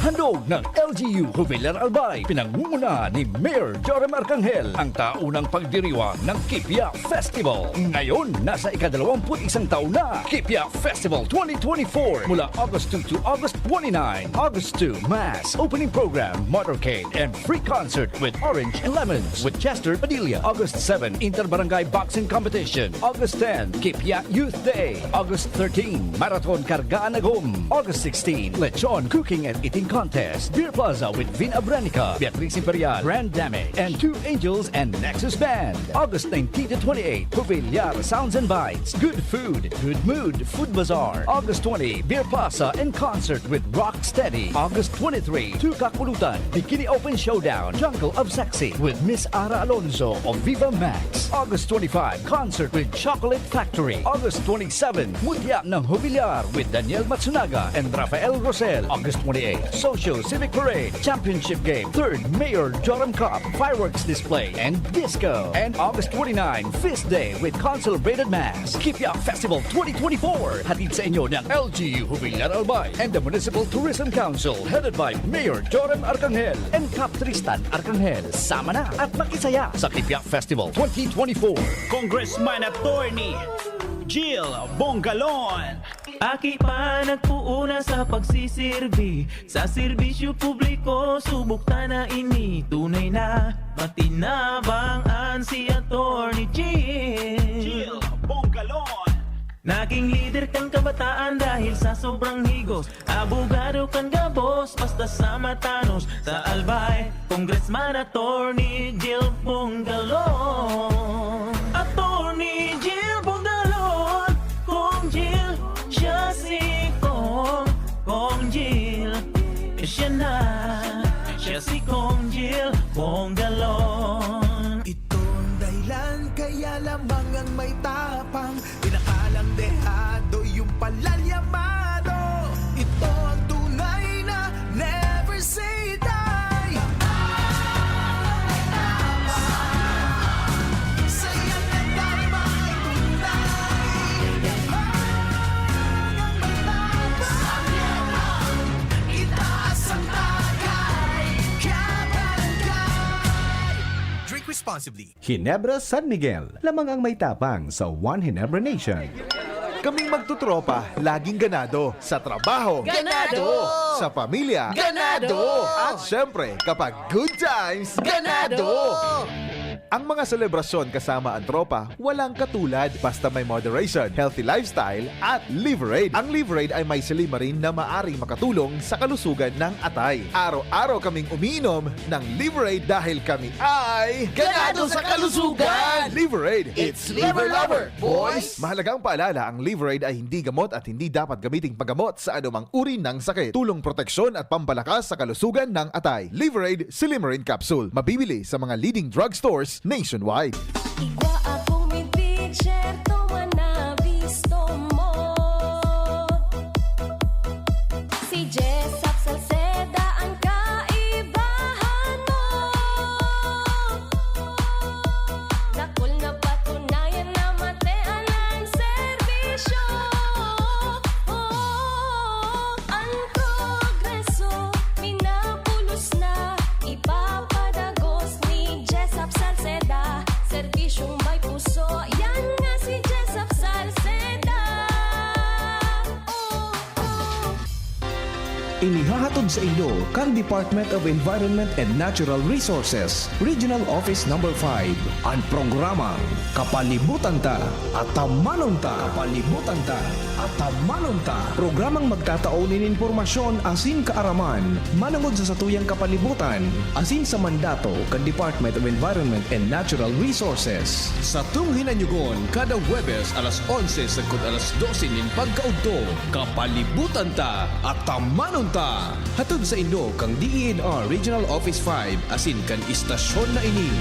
Handog ng L G U Jubilar Albay, pinangungunahan ni Mayor Joram Arcangel, ang taunang pagdiriwang ng Kipia Festival. Ngayon, nasa ikadalawamput isang taon na, Kipia Festival twenty twenty-four, mula August two to August twenty-nine. August two, Mass, opening program, motorcade, and free concert with Orange and Lemons with Chester Padilla. August seven, Inter-Barangay Boxing Competition. August ten, Kipia Youth Day. August thirteen, Marathon Kargaan Agom. August sixteen, Lechon Cooking and Eating Contest. Beer Plaza with Vin Abranica, Beatriz Imperial, Grand Damage, and Two Angels and Nexus Band. August nineteen to twenty-eight, Jubilar Sounds and Bites. Good food, good mood, Food Bazaar. August twenty, Beer Plaza in concert with Rock Steady. August twenty-three, Two Kakulutan, Bikini Open Showdown, Jungle of Sexy with Miss Ara Alonso of Viva Max. August twenty-five, concert with Chocolate Factory. August twenty-seven, Mutya ng Jubilar with Daniel Matsunaga and Rafael Rosel. August twenty-eight, Socio Civic Parade, Championship Game, third Mayor Joram Cup, fireworks display, and disco. And August twenty-nine, Feast Day with Consul Rated Mass. Kipia Festival twenty twenty-four, hatid sa inyo ng L G U Jubilar Albay and the Municipal Tourism Council, headed by Mayor Joram Arcangel and Cap Tristan Arcangel. Sama na at makisaya sa Kipia Festival twenty twenty-four. Congressman Attorney Jill Bongalon. Aki pa nagpuuna sa pagsisirbi, sa serbisyo publiko, subok ta na ini. Tunay na matinabang an si Attorney Jill. Jill Bongalon. Naging lider kan kabataan dahil sa sobrang higos. Abogado kan gabos, basta sa matanos. Sa Albay, Congressman Attorney Jill Bongalon. Attorney Jill Bongalon, Kong Jill, siya si Kong, Kong Jill. Siya na, siya si Kong Jill Bongalon. Ito ang dahilan kaya lamang ang may tapang, pinakalang dehado yung palalyamado. Ito ang tunay na never say die. Saya na tayo magtunay. Ang matapang, itaas ang tagay, kabarangay. Drink responsibly. Ginebra San Miguel, lamang ang may tapang sa One Ginebra Nation. Kaming magtutropa, laging ganado. Sa trabaho, Ganado! Sa pamilya, Ganado! At syempre, kapag good times, Ganado! Ang mga selebrasyon kasama ang tropa, walang katulad. Basta may moderation, healthy lifestyle, at Liverade. Ang Liverade ay may silymarin na maaring makatulong sa kalusugan ng atay. Araw-araw kaming umiinom ng Liverade dahil kami ay Ganado sa kalusugan! Liverade, it's Liver Lover, boys! Mahalagang paalala, ang Liverade ay hindi gamot at hindi dapat gamiting paggamot sa anumang uri ng sakit. Tulong proteksyon at pampalakas sa kalusugan ng atay. Liverade Silymarin Capsule. Mabibili sa mga leading drugstores nationwide. Igwa akong midbid, syerto man na bisto mo. Si Jessup Salceda ang kaibahan mo. Dakul na patunayan na matean ang serbisyo. Oh, ang progreso, minapulos na, ipapadagos ni Jessup Salceda. Serbisyong may puso, yan nga si Jessup Salceda. Oh, oh. Inihahatod saindo kan Department of Environment and Natural Resources, Regional Office Number five, an programang Kapalibutan Ta, Atamanon Ta. Kapalibutan Ta, Atamanon Ta. Programang magtatao nin impormasyon asin kaaraman manongod sa satuyang kapalibutan asin sa mandato kan Department of Environment and Natural Resources. Satong hinanyogon kada Huwebes alas onse sagkod alas dose nin pagkaudto. Kapalibutan Ta, Atamanon Ta. Hatod saindo kan D E N R Regional Office five asin kan istasyon na ini.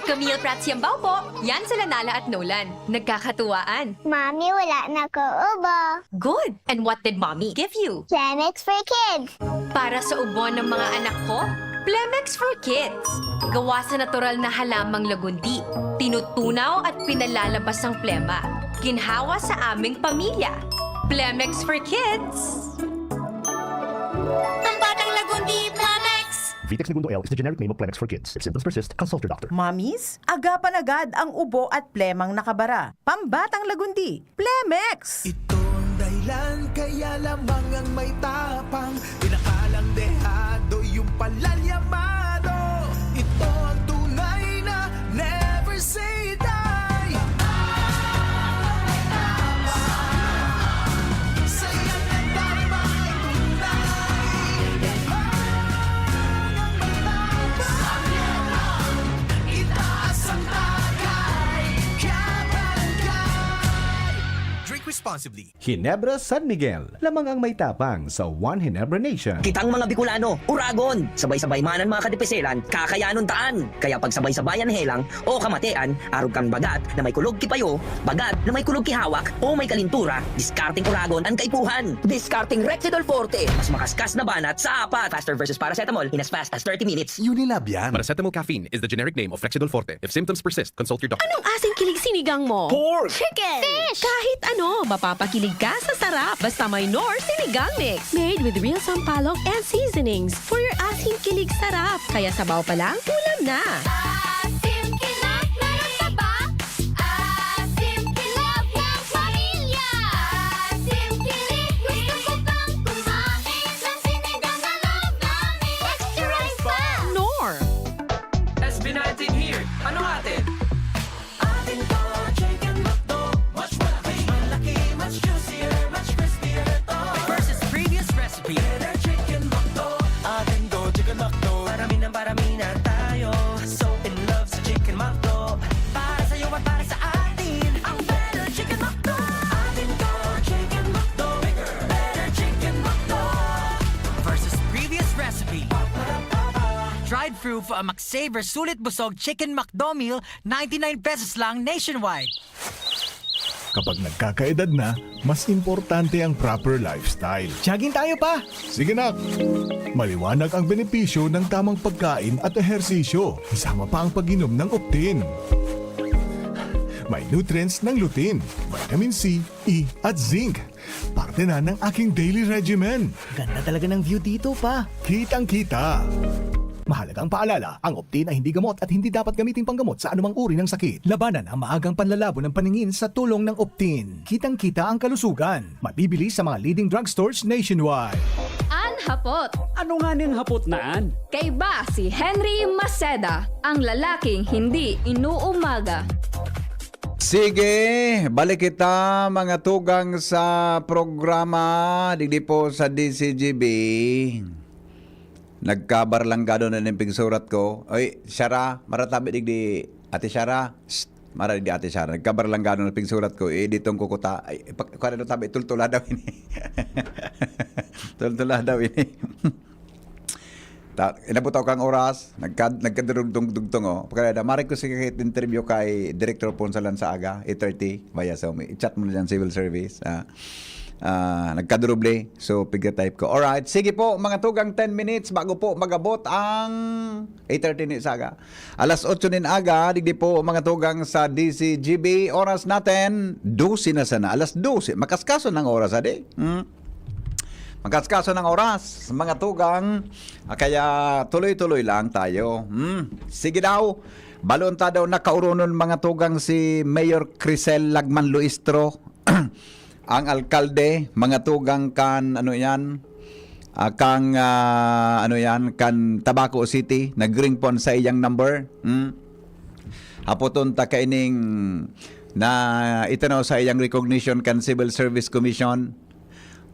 Camille Prats Yambao po. Yan sila Nala at Nolan. Nagkakatuwaan. Mami, wala na ko ubo. Good! And what did Mommy give you? Clemex for Kids. Para sa ubo ng mga anak ko, Plemex for Kids. Gawa sa natural na halamang lagundi. Tinutunaw at pinalalabas ang plema. Ginhawa sa aming pamilya. Plemex for Kids. Pambatang lagundi, Plemex! Vitex Negundo L is the generic name of Plemex for Kids. If symptoms persist, consult your doctor. Mommies, agapan agad ang ubo at plemang nakabara. Pambatang lagundi, Plemex! Ito ang dahilan kaya lamang ang may tapang, pinakalang dehado yung palalyamado. Ito ang tunay na never say die. Saya na tayo magtunay. Ang matapang, itaas ang tagay, kabarangay. Drink responsibly. Ginebra San Miguel, lamang ang may tapang sa One Ginebra Nation. Kitang mga Bicolano, uragon! Sabay-sabay man an mga kadipiselan, kakayanon taan! Kaya pagsabay-sabayan helang o kamatean, arog kan bagat na may kulog ki payo, bagat na may kulog ki hawak, o may kalintura, diskarteng uragon an kaipuhan! Diskarteng Rexidol Forte, mas makaskas na banat sa apat! Faster versus paracetamol in as fast as thirty minutes. Unilab yan. Paracetamol caffeine is the generic name of Rexidol Forte. If symptoms persist, consult your doctor. Anong asim kilig sinigang mo? Pork! Chicken! Fish! Kahit ano, mapapakilig ka sa sarap. Basta may Knorr Sinigang Mix. Made with real sampalok and seasonings. For your asim kilig sarap. Kaya sabaw pa lang, ulam na. Asim kilig, meron ka ba? Asim kilig ng pamilya. Asim kilig, gusto ko pang kumain ng sinigang na love namin. Extra rice pa! Knorr! S B nineteen here. Ano nga Drive-thru for a McSaver Sulit Busog Chicken McDo Meal, ninety-nine pesos lang nationwide. Kapag nagkakaedad na, mas importante ang proper lifestyle. Jogging tayo, pa! Sige, nak! Maliwanag ang benepisyo ng tamang pagkain at ehersisyo, kasama pa ang pag-inom ng Optin. May nutrients ng lutein, vitamin C, E, at zinc. Parte na ng aking daily regimen. Ganda talaga ng view dito, pa. Kitang-kita. Mahalagang paalala, ang Optin ay hindi gamot at hindi dapat gamiting panggamot sa anumang uri ng sakit. Labanan ang maagang panlalabo ng paningin sa tulong ng Optin. Kitang-kita ang kalusugan. Mabibili sa mga leading drugstores nationwide. An hapot. Ano nga ning hapot na an? Kaiba si Henry Maceda, ang lalaking hindi inuumaga. Sige, balik kita, mga tugang, sa programa digdi po sa D C G B. Nagkabarlanggado na nin pigsurat ko. Oy, Shara, maratabi digdi, Ate Shara. Shh, mara digdi, Ate Shara. Nagkabarlanggado na pigsurat ko. Eh, ditong kukuta. Ay, pa-, kuwan na tabi, tultula daw ini. Tultula daw ini. Ta-, inabot ako kang oras, nagka-, nagkadurugtong-dugtong, oh. Pagkada, mari ko sige interview kay Director Ponsalan sa aga, eight thirty, via Zoom. I-chat mo na dyan, civil service. Ah, ah, nagkaduruble, so pigka-type ko. Alright, sige po, mga tugang, ten minutes bago po magabot ang eight thirty ni sa aga. Alas otso nin aga, digdi po, mga tugang, sa D C G B. Oras natin, dose na sana. Alas dose, makaskaso ng oras, adi. Hmm? Makaskaso ng oras, mga tugang. Ah, kaya tuloy-tuloy lang tayo. Hmm? Sige daw, balon ta daw nakauronon, mga tugang, si Mayor Crisel Lagman Luistro, ang alkalde, mga tugang, kan, ano yan, ah, kang, ah, ano yan, kan Tabaco City, nag-ring po sa iyang number. Hmm? Hapoton ta kaining na itanaw sa iyang recognition kan Civil Service Commission.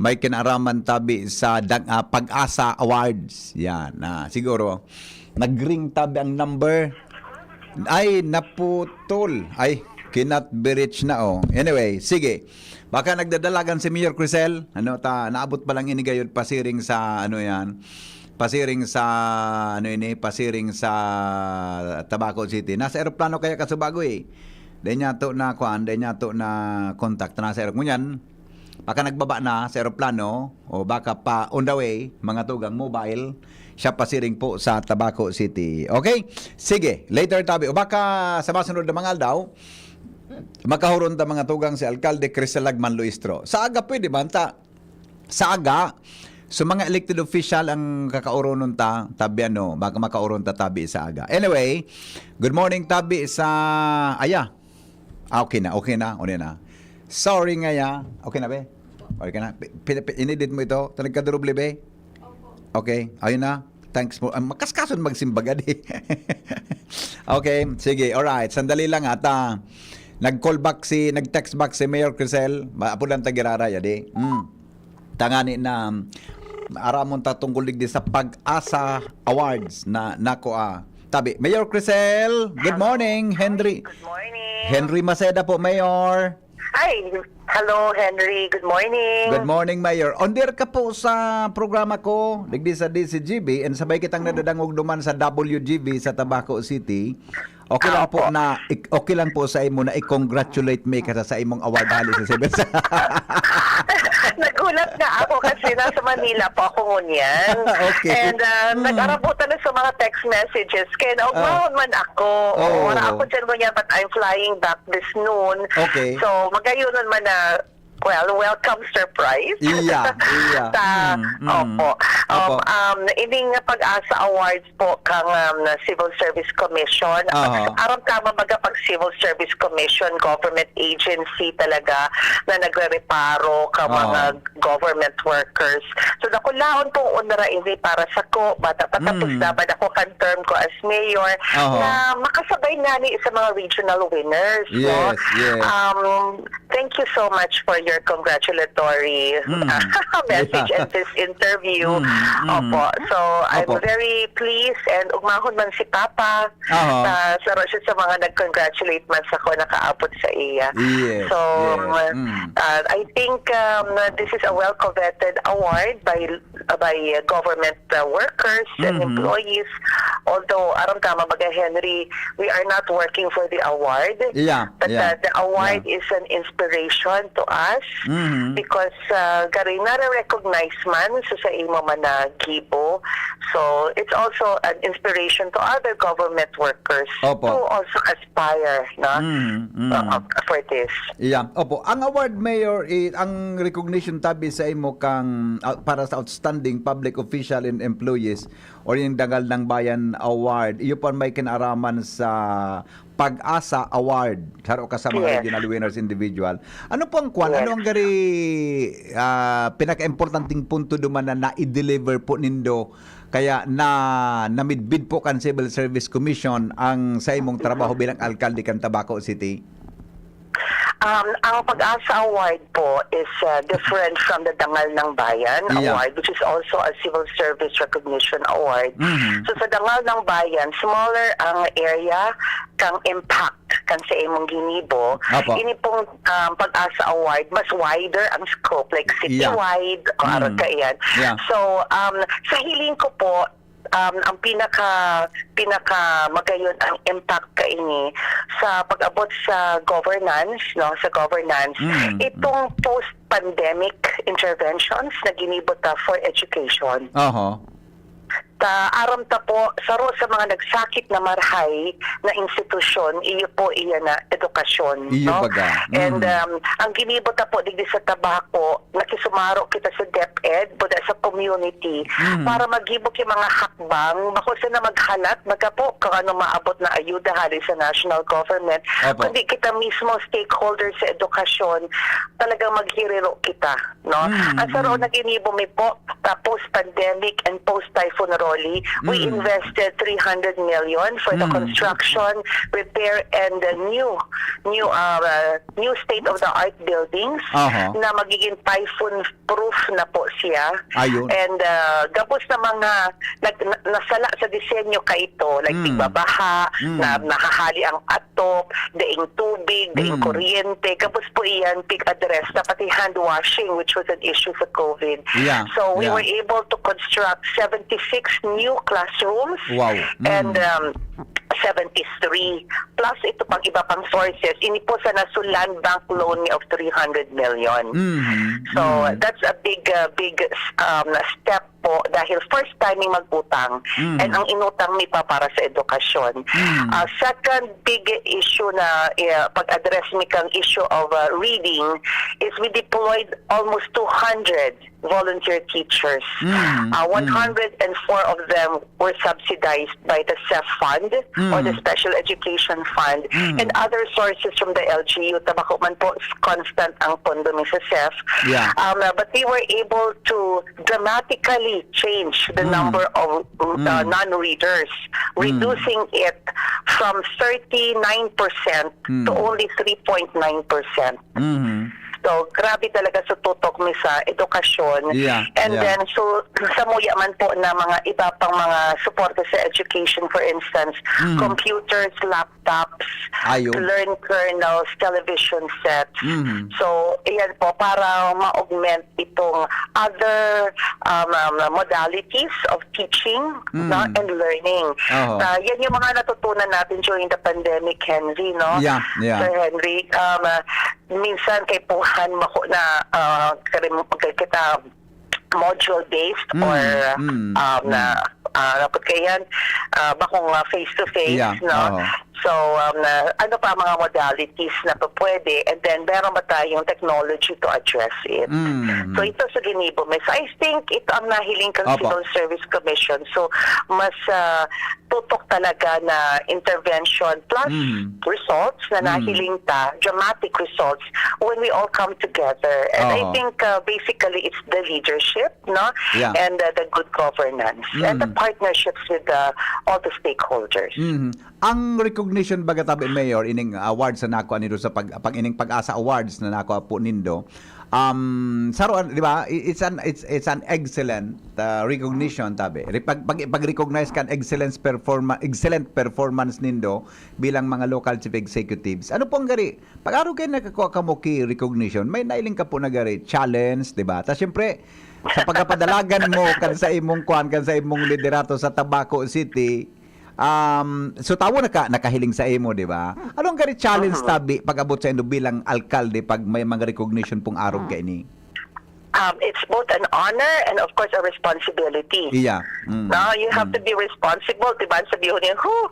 May kinaaraman tabi sa dag-, ah, Pag-asa Awards. Yan, ah, siguro, nag-ring tabi ang number. Ay, naputol. Ay, cannot be reached na, oh. Anyway, sige. Baka nagdadalagan si Mayor Crisel. Ano, ta, naabot pa lang ini gayod pasiring sa, ano yan, pasiring sa, ano ini, pasiring sa Tabaco City. Nasa eroplano kaya kasubago eh. Dahil niya to na, kuan, dahil niya to na contact. Nasa eroplano. Ngunyan, baka nagbaba na sa eroplano o baka pa on the way, mga tugang, mobile, siya pasiring po sa Tabaco City. Okay? Sige, later tabi. O baka sa masunod na mga aldaw, makahuron ta, mga tugang, si Alkalde Crisel Lagman Luistro. Sa aga pwede man ta. Sa aga, so mga elected official ang kakauronon ta, tabi ano, baka makauron ta tabi sa aga. Anyway, good morning tabi sa, aya. Ah, okay na, okay na, okay na. Sorry nga ya. Okay na, be? Okay na. Pi-, pi-, pi-, inedit mo ito? Ito nagkaduruble, be? Okay, ayun na. Thanks po. Ah, makaskason magsimbagad eh. Okay, sige. Alright. Sandali lang ata. Nag-call back si, nag-text back si Mayor Crisel. Ma-, apo lang ta giraray, adi. Hmm. Tangani na, um, aramon ta tungkol digdi sa Pag-asa Awards na nako, ah. Tabi, Mayor Crisel, good morning. Henry. Good morning. Henry Maceda po, Mayor. Ay, hello, Henry. Good morning. Good morning, Mayor. On the air ka po sa programa ko, digdi sa D C G B, and sabay kitang nadadangog duman sa W G B sa Tabaco City. Okay lang po na, ik-, okay lang po sa imo na i-congratulate mi ka sa, sa imong award hali sa Civil Service. Nagulat nga ako kasi nasa Manila po ako ngunyan. Okay. And, ah, nag-arabutan na sa mga text messages. Kaya naugmahon man ako. Oo, wala ako dyan ngunyan, but I'm flying back this noon. Okay. So, magayon man na, well, welcome surprise. Iya, iya. Sa, opo. Um, um, ining Pag-asa Awards po kang, um, Civil Service Commission. Aha. Aram tama baga pag Civil Service Commission, government agency talaga na nagre-reparo ka mga government workers. So, dakulaon pong onra ini para sako. Bata pa, tapos dapat ako kan term ko as mayor na makasabay ngani sa mga regional winners, no? Yes, yes. Um, thank you so much for your congratulatory message and this interview. Opo. So, I'm very pleased and ugmahon man si Papa. Aha. Sa, sa, sa mga nag-congratulate man sako nakaabot sa iya. Yes, so, yes. Um, uh, I think, um, this is a well-coveted award by, by, uh, government, uh, workers and employees. although aram tama baga, Henry, we are not working for the award, Yeah, but yeah, uh, the award yeah. is an inspiration to us Mhm. because uh, gari nare-recognize man sa sa imo man na gibo. So, it's also an inspiration to other government workers Opo. to also aspire, no? Mm, mm. Uh, for this. Yeah. Opo, ang award, Mayor, i- ang recognition tabi sa imo kang ah, para sa outstanding public official and employees or yung Dangal ng Bayan Award, iyo po ang may kinaraman sa Pag-asa Award, saro ka sa mga Yes. regional winners individual. Ano po ang kwan? Yes. Ano ang gari ah, pinaka-importanting punto duman na na-deliver po nindo kaya na namidbid po kan Civil Service Commission ang sa imong trabaho bilang alkalde kan Tabaco City? Um, ang Pag-asa Award po is uh, different from the Dangal ng Bayan Yeah. Award, which is also a Civil Service Recognition Award. Mhm. So sa Dangal ng Bayan, smaller ang area kang impact kan sa imong ginibo. Apo. Ini pong um, Pag-asa Award, mas wider ang scope, like citywide o Mm. arog kaiyan. Yeah. So, um, sa hiling ko po, um, ang pinaka pinaka magayon ang impact kaini sa pag-abot sa governance, no, sa governance, Mm. itong post-pandemic interventions na ginibo ta for education. Oho. Ta aram ta po, saro sa mga nagsakit na marhay na institusyon, iyo po iya na edukasyon, Iyo no? baga. And Mm. um, ang ginibo ta po digdi sa Tabaco, nakisumaro kita sa DepEd, buda sa community, Mm. para maggibo ki mga hakbang, bako sana maghalat, magkapo, kung ano maabot na ayuda hali sa national government, Opo. kundi kita mismo stakeholders sa edukasyon, talagang maghiriro kita, no? Mm, Ang saro mm. na ginibo mi po, ta post-pandemic and post-Typhoon Rolly, we Mm. invested three hundred million for the Mm. construction, repair, and the new, new, uh, new state-of-the-art buildings Aha. na magiging typhoon-proof na po siya. Ayun. And uh, gabos na mga nag, na, nasala sa disenyo kaito, like Mm. tigbabaha, Mm. na nahahali ang atop, daing tubig, daing Mm. kuryente, gabos po iyan, pig-address na pati hand washing, which was an issue sa COVID. Yeah, So we yeah. were able to construct seventy-six new classrooms Wow. Mm. and um, seventy-three. Plus ito pang iba pang sources. Ini po sana su land bank loan ni of three hundred million. Mhm. So Mm. that's a big uh, big um, step po dahil first time mi mag-utang Mm. and ang inutang mi pa para sa edukasyon. Mm. Uh, second big issue na uh, pag-address mi kang issue of uh, reading is we deployed almost two hundred volunteer teachers. Mm, Uh, mm. one hundred and four of them were subsidized by the SEF fund or the Mm. Special Education Fund Mm. and other sources from the L G U. Tabako man po, constant ang pondo mi sa SEF. Yeah. Um, uh, but we were able to dramatically change the Mm. number of uh, Mm. non-readers, Mm. reducing it from thirty-nine percent to Mm. only three point nine percent. Mhm. So, grabe talaga sa tutok mi sa edukasyon. Yeah, And yeah. then, so, samuya man po na mga iba pang mga suporta sa education, for instance, Mm. computers, laptops, Ayun. learn kernels, television sets. Mhm. So, iyan po, para ma-augment itong other um, um, modalities of teaching Mm. no, and learning. Oho. Ah, yan yung mga natutunan natin during the pandemic, Henry, no? Yeah, yeah. Sir Henry, um, ah, minsan kay puhan mako na ah, karim- kay kita module-based Mm, or mm, um, na mm. ah, dapat kaya yan, ah, bakong ah, face-to-face, Yeah, no? oho. So, um, na, ano pa ang mga modalities na pa pwede, and then meron ba tayong technology to address it? Mm. So, ito sa ginibo, Miss. I think ito ang nahiling kang Opo. Civil Service Commission. So, mas ah, tutok talaga na intervention plus Mm. results na Mm. nahiling ta, dramatic results when we all come together. And I Oo. think uh, basically it's the leadership, no? Yeah. And uh, the good governance and the Mm. partnerships with uh, all the stakeholders. Mhm. Ang recognition baga tabi, Mayor, ining awards na nakuha nindo sa pag, pag ining Pag-asa Awards na nakuha po nindo. Um, saro, di ba? I- It's an it's, it's an excellent uh, recognition tabi. Re- Pag, pag, pag-recognize kan excellence performa- excellent performance nindo bilang mga local chief executives. Ano po ang gari? Pag-aro kayo nakakuha ka mo ki recognition, may nailing ka po na gari challenge, di ba? Tapos syempre, sa pagkapadalagan mo kan sa imong kuan, kan sa imong liderato sa Tabaco City, Um, so tawo naka-, nakahiling sa imo, di ba? Anong gari challenge tabi pag-abot sa indo bilang alkalde pag may mga recognition pong arog kaini? Um, it's both an honor and of course a responsibility. Iya. Mm. No, you have to be responsible, di ba? Sabihin niyo, "Huh,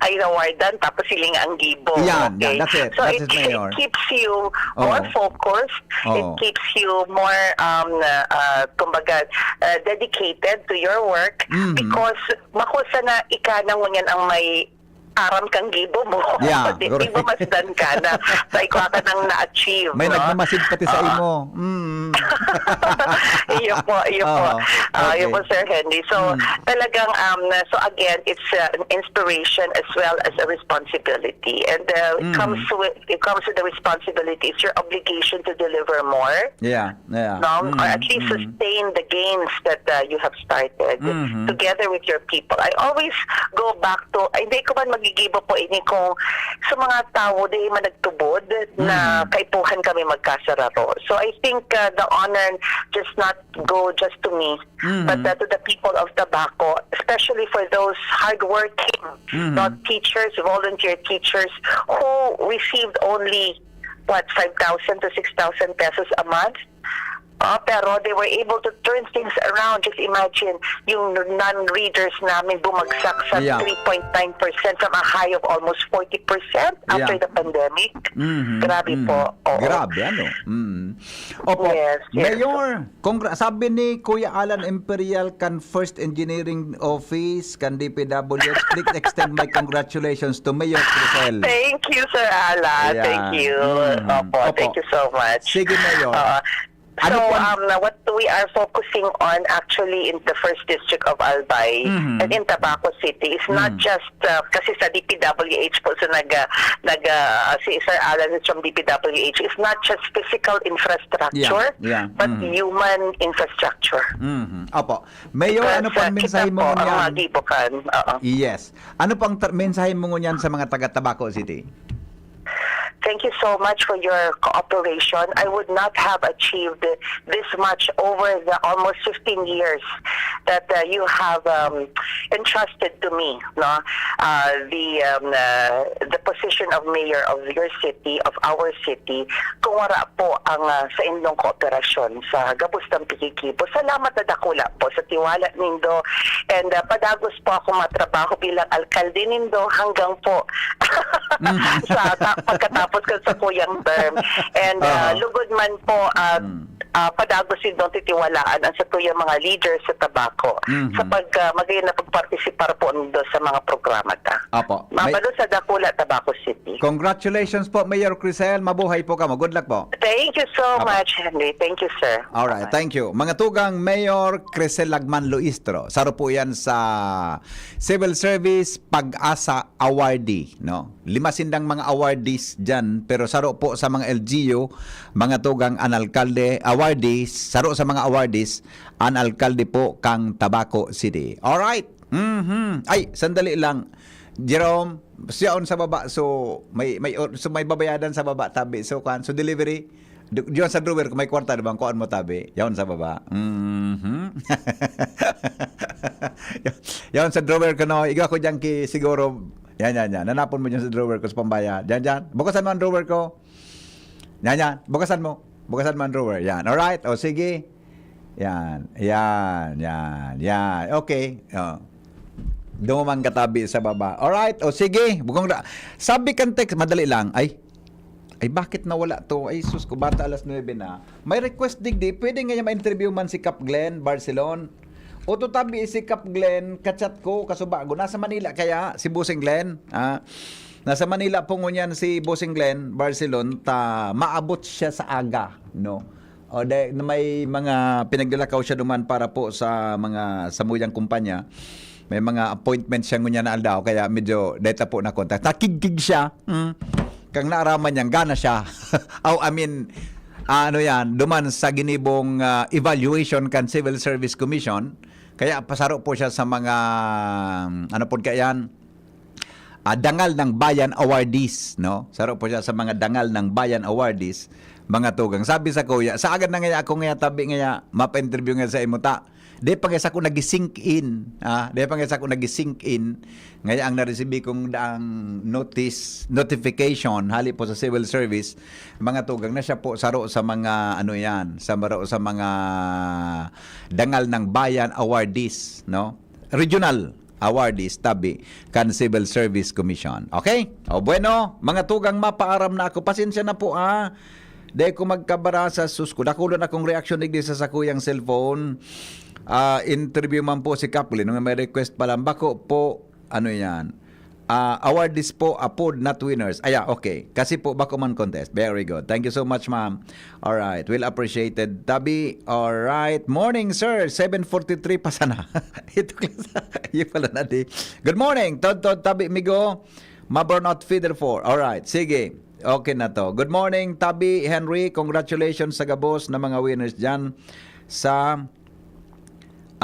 ay nawardan, tapos siling ang gibo." Yan, Okay? yan. That's it. So That it, is mayor. It keeps you more Oo. focused. It Oo. Keeps you more, um, uh, uh, kumbaga, uh, dedicated to your work Mhm. because makusa na ika na ngunyan ang may aram kang gibo mo. Yeah, Di, correct. Di ba masdan ka na sa ikaw ka nang na-achieve, May no? nagmamasid pati sa Oo. imo. Mm. Iyo po, iyo po. Oo, Ah, iyo okay. po, Sir Henry. So, Mm. talagang, um, so again, it's uh, an inspiration as well as a responsibility. And uh, it Mm. comes with it comes with the responsibility. It's your obligation to deliver more. Yeah, yeah. No? Mm, Or at least mm. Sustain the gains that uh, you have started Mhm. together with your people. I always go back to, ay, hindi ko man magigibo po ini kung sa mga tao, di man nagtubod na Mhm. kaipuhan kami magkasararo. So I think uh, the honor just not go just to me, Mhm. but uh, to the people of Tabaco, especially for those hardworking Mhm. not teachers, volunteer teachers who received only, what, five thousand to six thousand pesos a month? Ah, pero they were able to turn things around. Just imagine, yung non-readers namin bumagsak sa Yeah. three point nine percent from a high of almost forty percent after Yeah. the pandemic. Mhm, Grabe mhm. po. Oo. Grabe, ano? Mm. Opo. Yes, yes. Mayor, congra- sabi ni Kuya Alan Imperial kan First Engineering Office, kan D P W H, please extend my congratulations to Mayor Crisel. Thank you, Sir Alan. Ayan. Thank you. Mm. Opo, Opo. Thank you so much. Sige, Mayor. Oo. Ano So, po ang um, what we are focusing on actually in the first district of Albay Mhm. and in Tabaco City is not Mhm. just, uh, kasi sa D P W H po, so nag, uh, nag, uh, si Sir Alan is from D P W H, is not just physical infrastructure, Yeah, yeah. but Mhm. human infrastructure. Mhm. Opo. Mayor, ano Because, po ang uh, mensahe kita mo po ang ngunyan? mga gibo kan. Oo. Yes. Ano po ang tra- mensahe mo ngunyan sa mga taga Tabaco City? Thank you so much for your cooperation. I would not have achieved this much over the almost fifteen years that uh, you have um, entrusted to me, no? Uh, the um, uh, the position of mayor of your city, of our city, kung wala po ang uh, sa inyong kooperasyon sa gabos ng pikikibo. Salamat na dakula po sa tiwala nindo, and uh, padagos po ako matrabaho bilang alkalde nindo hanggang po sa ta- pagkatapos ko sa kuyang term. And uh, Oo. Lugod man po, uh, Mm. uh, padagos nindong titiwalaan ang sa tuyang mga leaders sa Tabaco Mhm. sa pag uh, magayon na pagpartisipar po nindo sa mga programa ta. Apo. May- Mabalo sa dakula, Tabaco City. Congratulations po, Mayor Crisel. Mabuhay po kamo. Good luck po. Thank you so Apo. much, Henry. Thank you, sir. Alright, Bye-bye. Thank you. Mga tugang, Mayor Crisel Lagman Luistro. Saro po yan sa Civil Service Pag-asa Awardee, no? Lima sindang mga awardees dyan, pero saro po sa mga L G U, mga tugang, an alkalde, awardees, saro sa mga awardees, an alkalde po kang Tabaco City. Alright. Mhm. Ay, sandali lang. Jerome, siyaon sa baba. So, may, may, so, may babayadan sa baba, tabi. So, kwan, so, delivery, di-, diyan sa drawer, kung may kwarta, di ba, ang kuan mo, tabi? Yaon sa baba. Mhm. Yaon sa drawer ko, no? Iga ko diyan ki, siguro, yan, yan, yan. Nanapon mo diyan sa drawer ko sa pambayad. Diyan, diyan. Bukasan mo ang drawer ko. Yan, yan. Bukasan mo. Bukasan mo ang drawer. Yan. Alright. O, sige. Yan. Yan. Yan. Yan. Okay. O. Dumamang katabi sa baba. Alright. O, sige. Bukong ra-, sabi kan text, madali lang. Ay. Ay, bakit nawala to? Ay, sus ko, bata alas nuebe na. May request digdi. Pwede nga ma-interview man si Cap Glenn Barcelon. O to tabi si Cap Glenn, kachat ko, kasubago. Nasa Manila kaya si Bossing Glenn? Ah, nasa Manila po ngunyan si Bossing Glenn Barcelon, ta maabot siya sa aga, no? O de, na may mga pinaglalakaw siya duman para po sa mga samuyang kumpanya. May mga appointment siya ngunyan na aldaw, kaya medyo deta po na contact. Nakigkig siya. Mm. Kang naaraman niyang gana siya. Aw, I mean, ah, ano yan, duman sa ginibong, ah, evaluation kan Civil Service Commission. Kaya pasaro po siya sa mga, ano po kaya yan, ah, Dangal ng Bayan Awardees, no? Saro po siya sa mga Dangal ng Bayan Awardees, mga tugang. Sabi sa kuya, sa agad na ngaya ako ngaya tabi ngaya, mapa-interview nga sa imo ta. Di pa nga sa ko nag-sink in, ah, di pa nga sa ko nag-sink in, ngaya ang naresibi kong daang notice, notification, hali po sa civil service, mga tugang na siya po, saro sa mga, ano yan, sa, saro sa mga Dangal ng Bayan awardees, no? Regional awardees, tabi, kan Civil Service Commission. Okay? O bueno, mga tugang, mapaaram na ako. Pasensya na po, ah. Dai ko magkabara sa sus ko. Dakulon akong reaksyon digdi sa sakuyang cellphone. Ah, interview man po si Kaplin. May request pa lang. Bako po, ano yan? Ah, awardees po, apod, not winners. Aya, okay. Kasi po, bako man contest. Very good. Thank you so much, ma'am. All right. Well appreciated, tabi. All right. Morning, sir. Seven forty-three pa sana. Ito, class. Yun pala na di. Good morning, Todd, Todd, tabi, migo. Maburnout feeder four. All right. Sige. Okay na to. Good morning, Tabi Henry. Congratulations sa gabos na mga winners dyan sa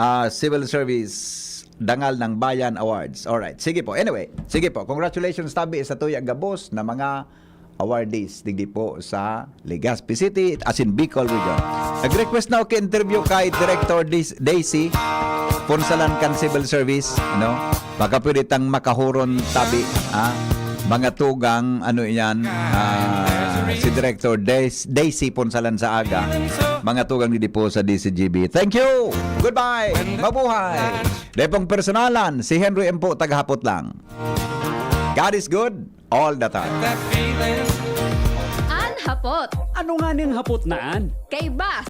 ah, Civil Service Dangal ng Bayan Awards. All right. Sige po. Anyway, sige po. Congratulations, tabi, sa tuya gabos na mga awardees digdi po sa Legazpi City, as in Bicol Region. Nag-request na ako interview kay Director Dis- Daisy Punsalan kan Civil Service, ano? Baka pwede tang makahuron, tabi, ha? Mga tugang, ano yan, ah, si Director Des- Daisy Punsalan sa aga. Mga tugang digdi po sa D C G B. Thank you! Goodbye! Mabuhay! Dai pong personalan, si Henry M po, tagahapot lang. God is good all the time. An hapot. Ano nga ning hapot na an? Kay Bas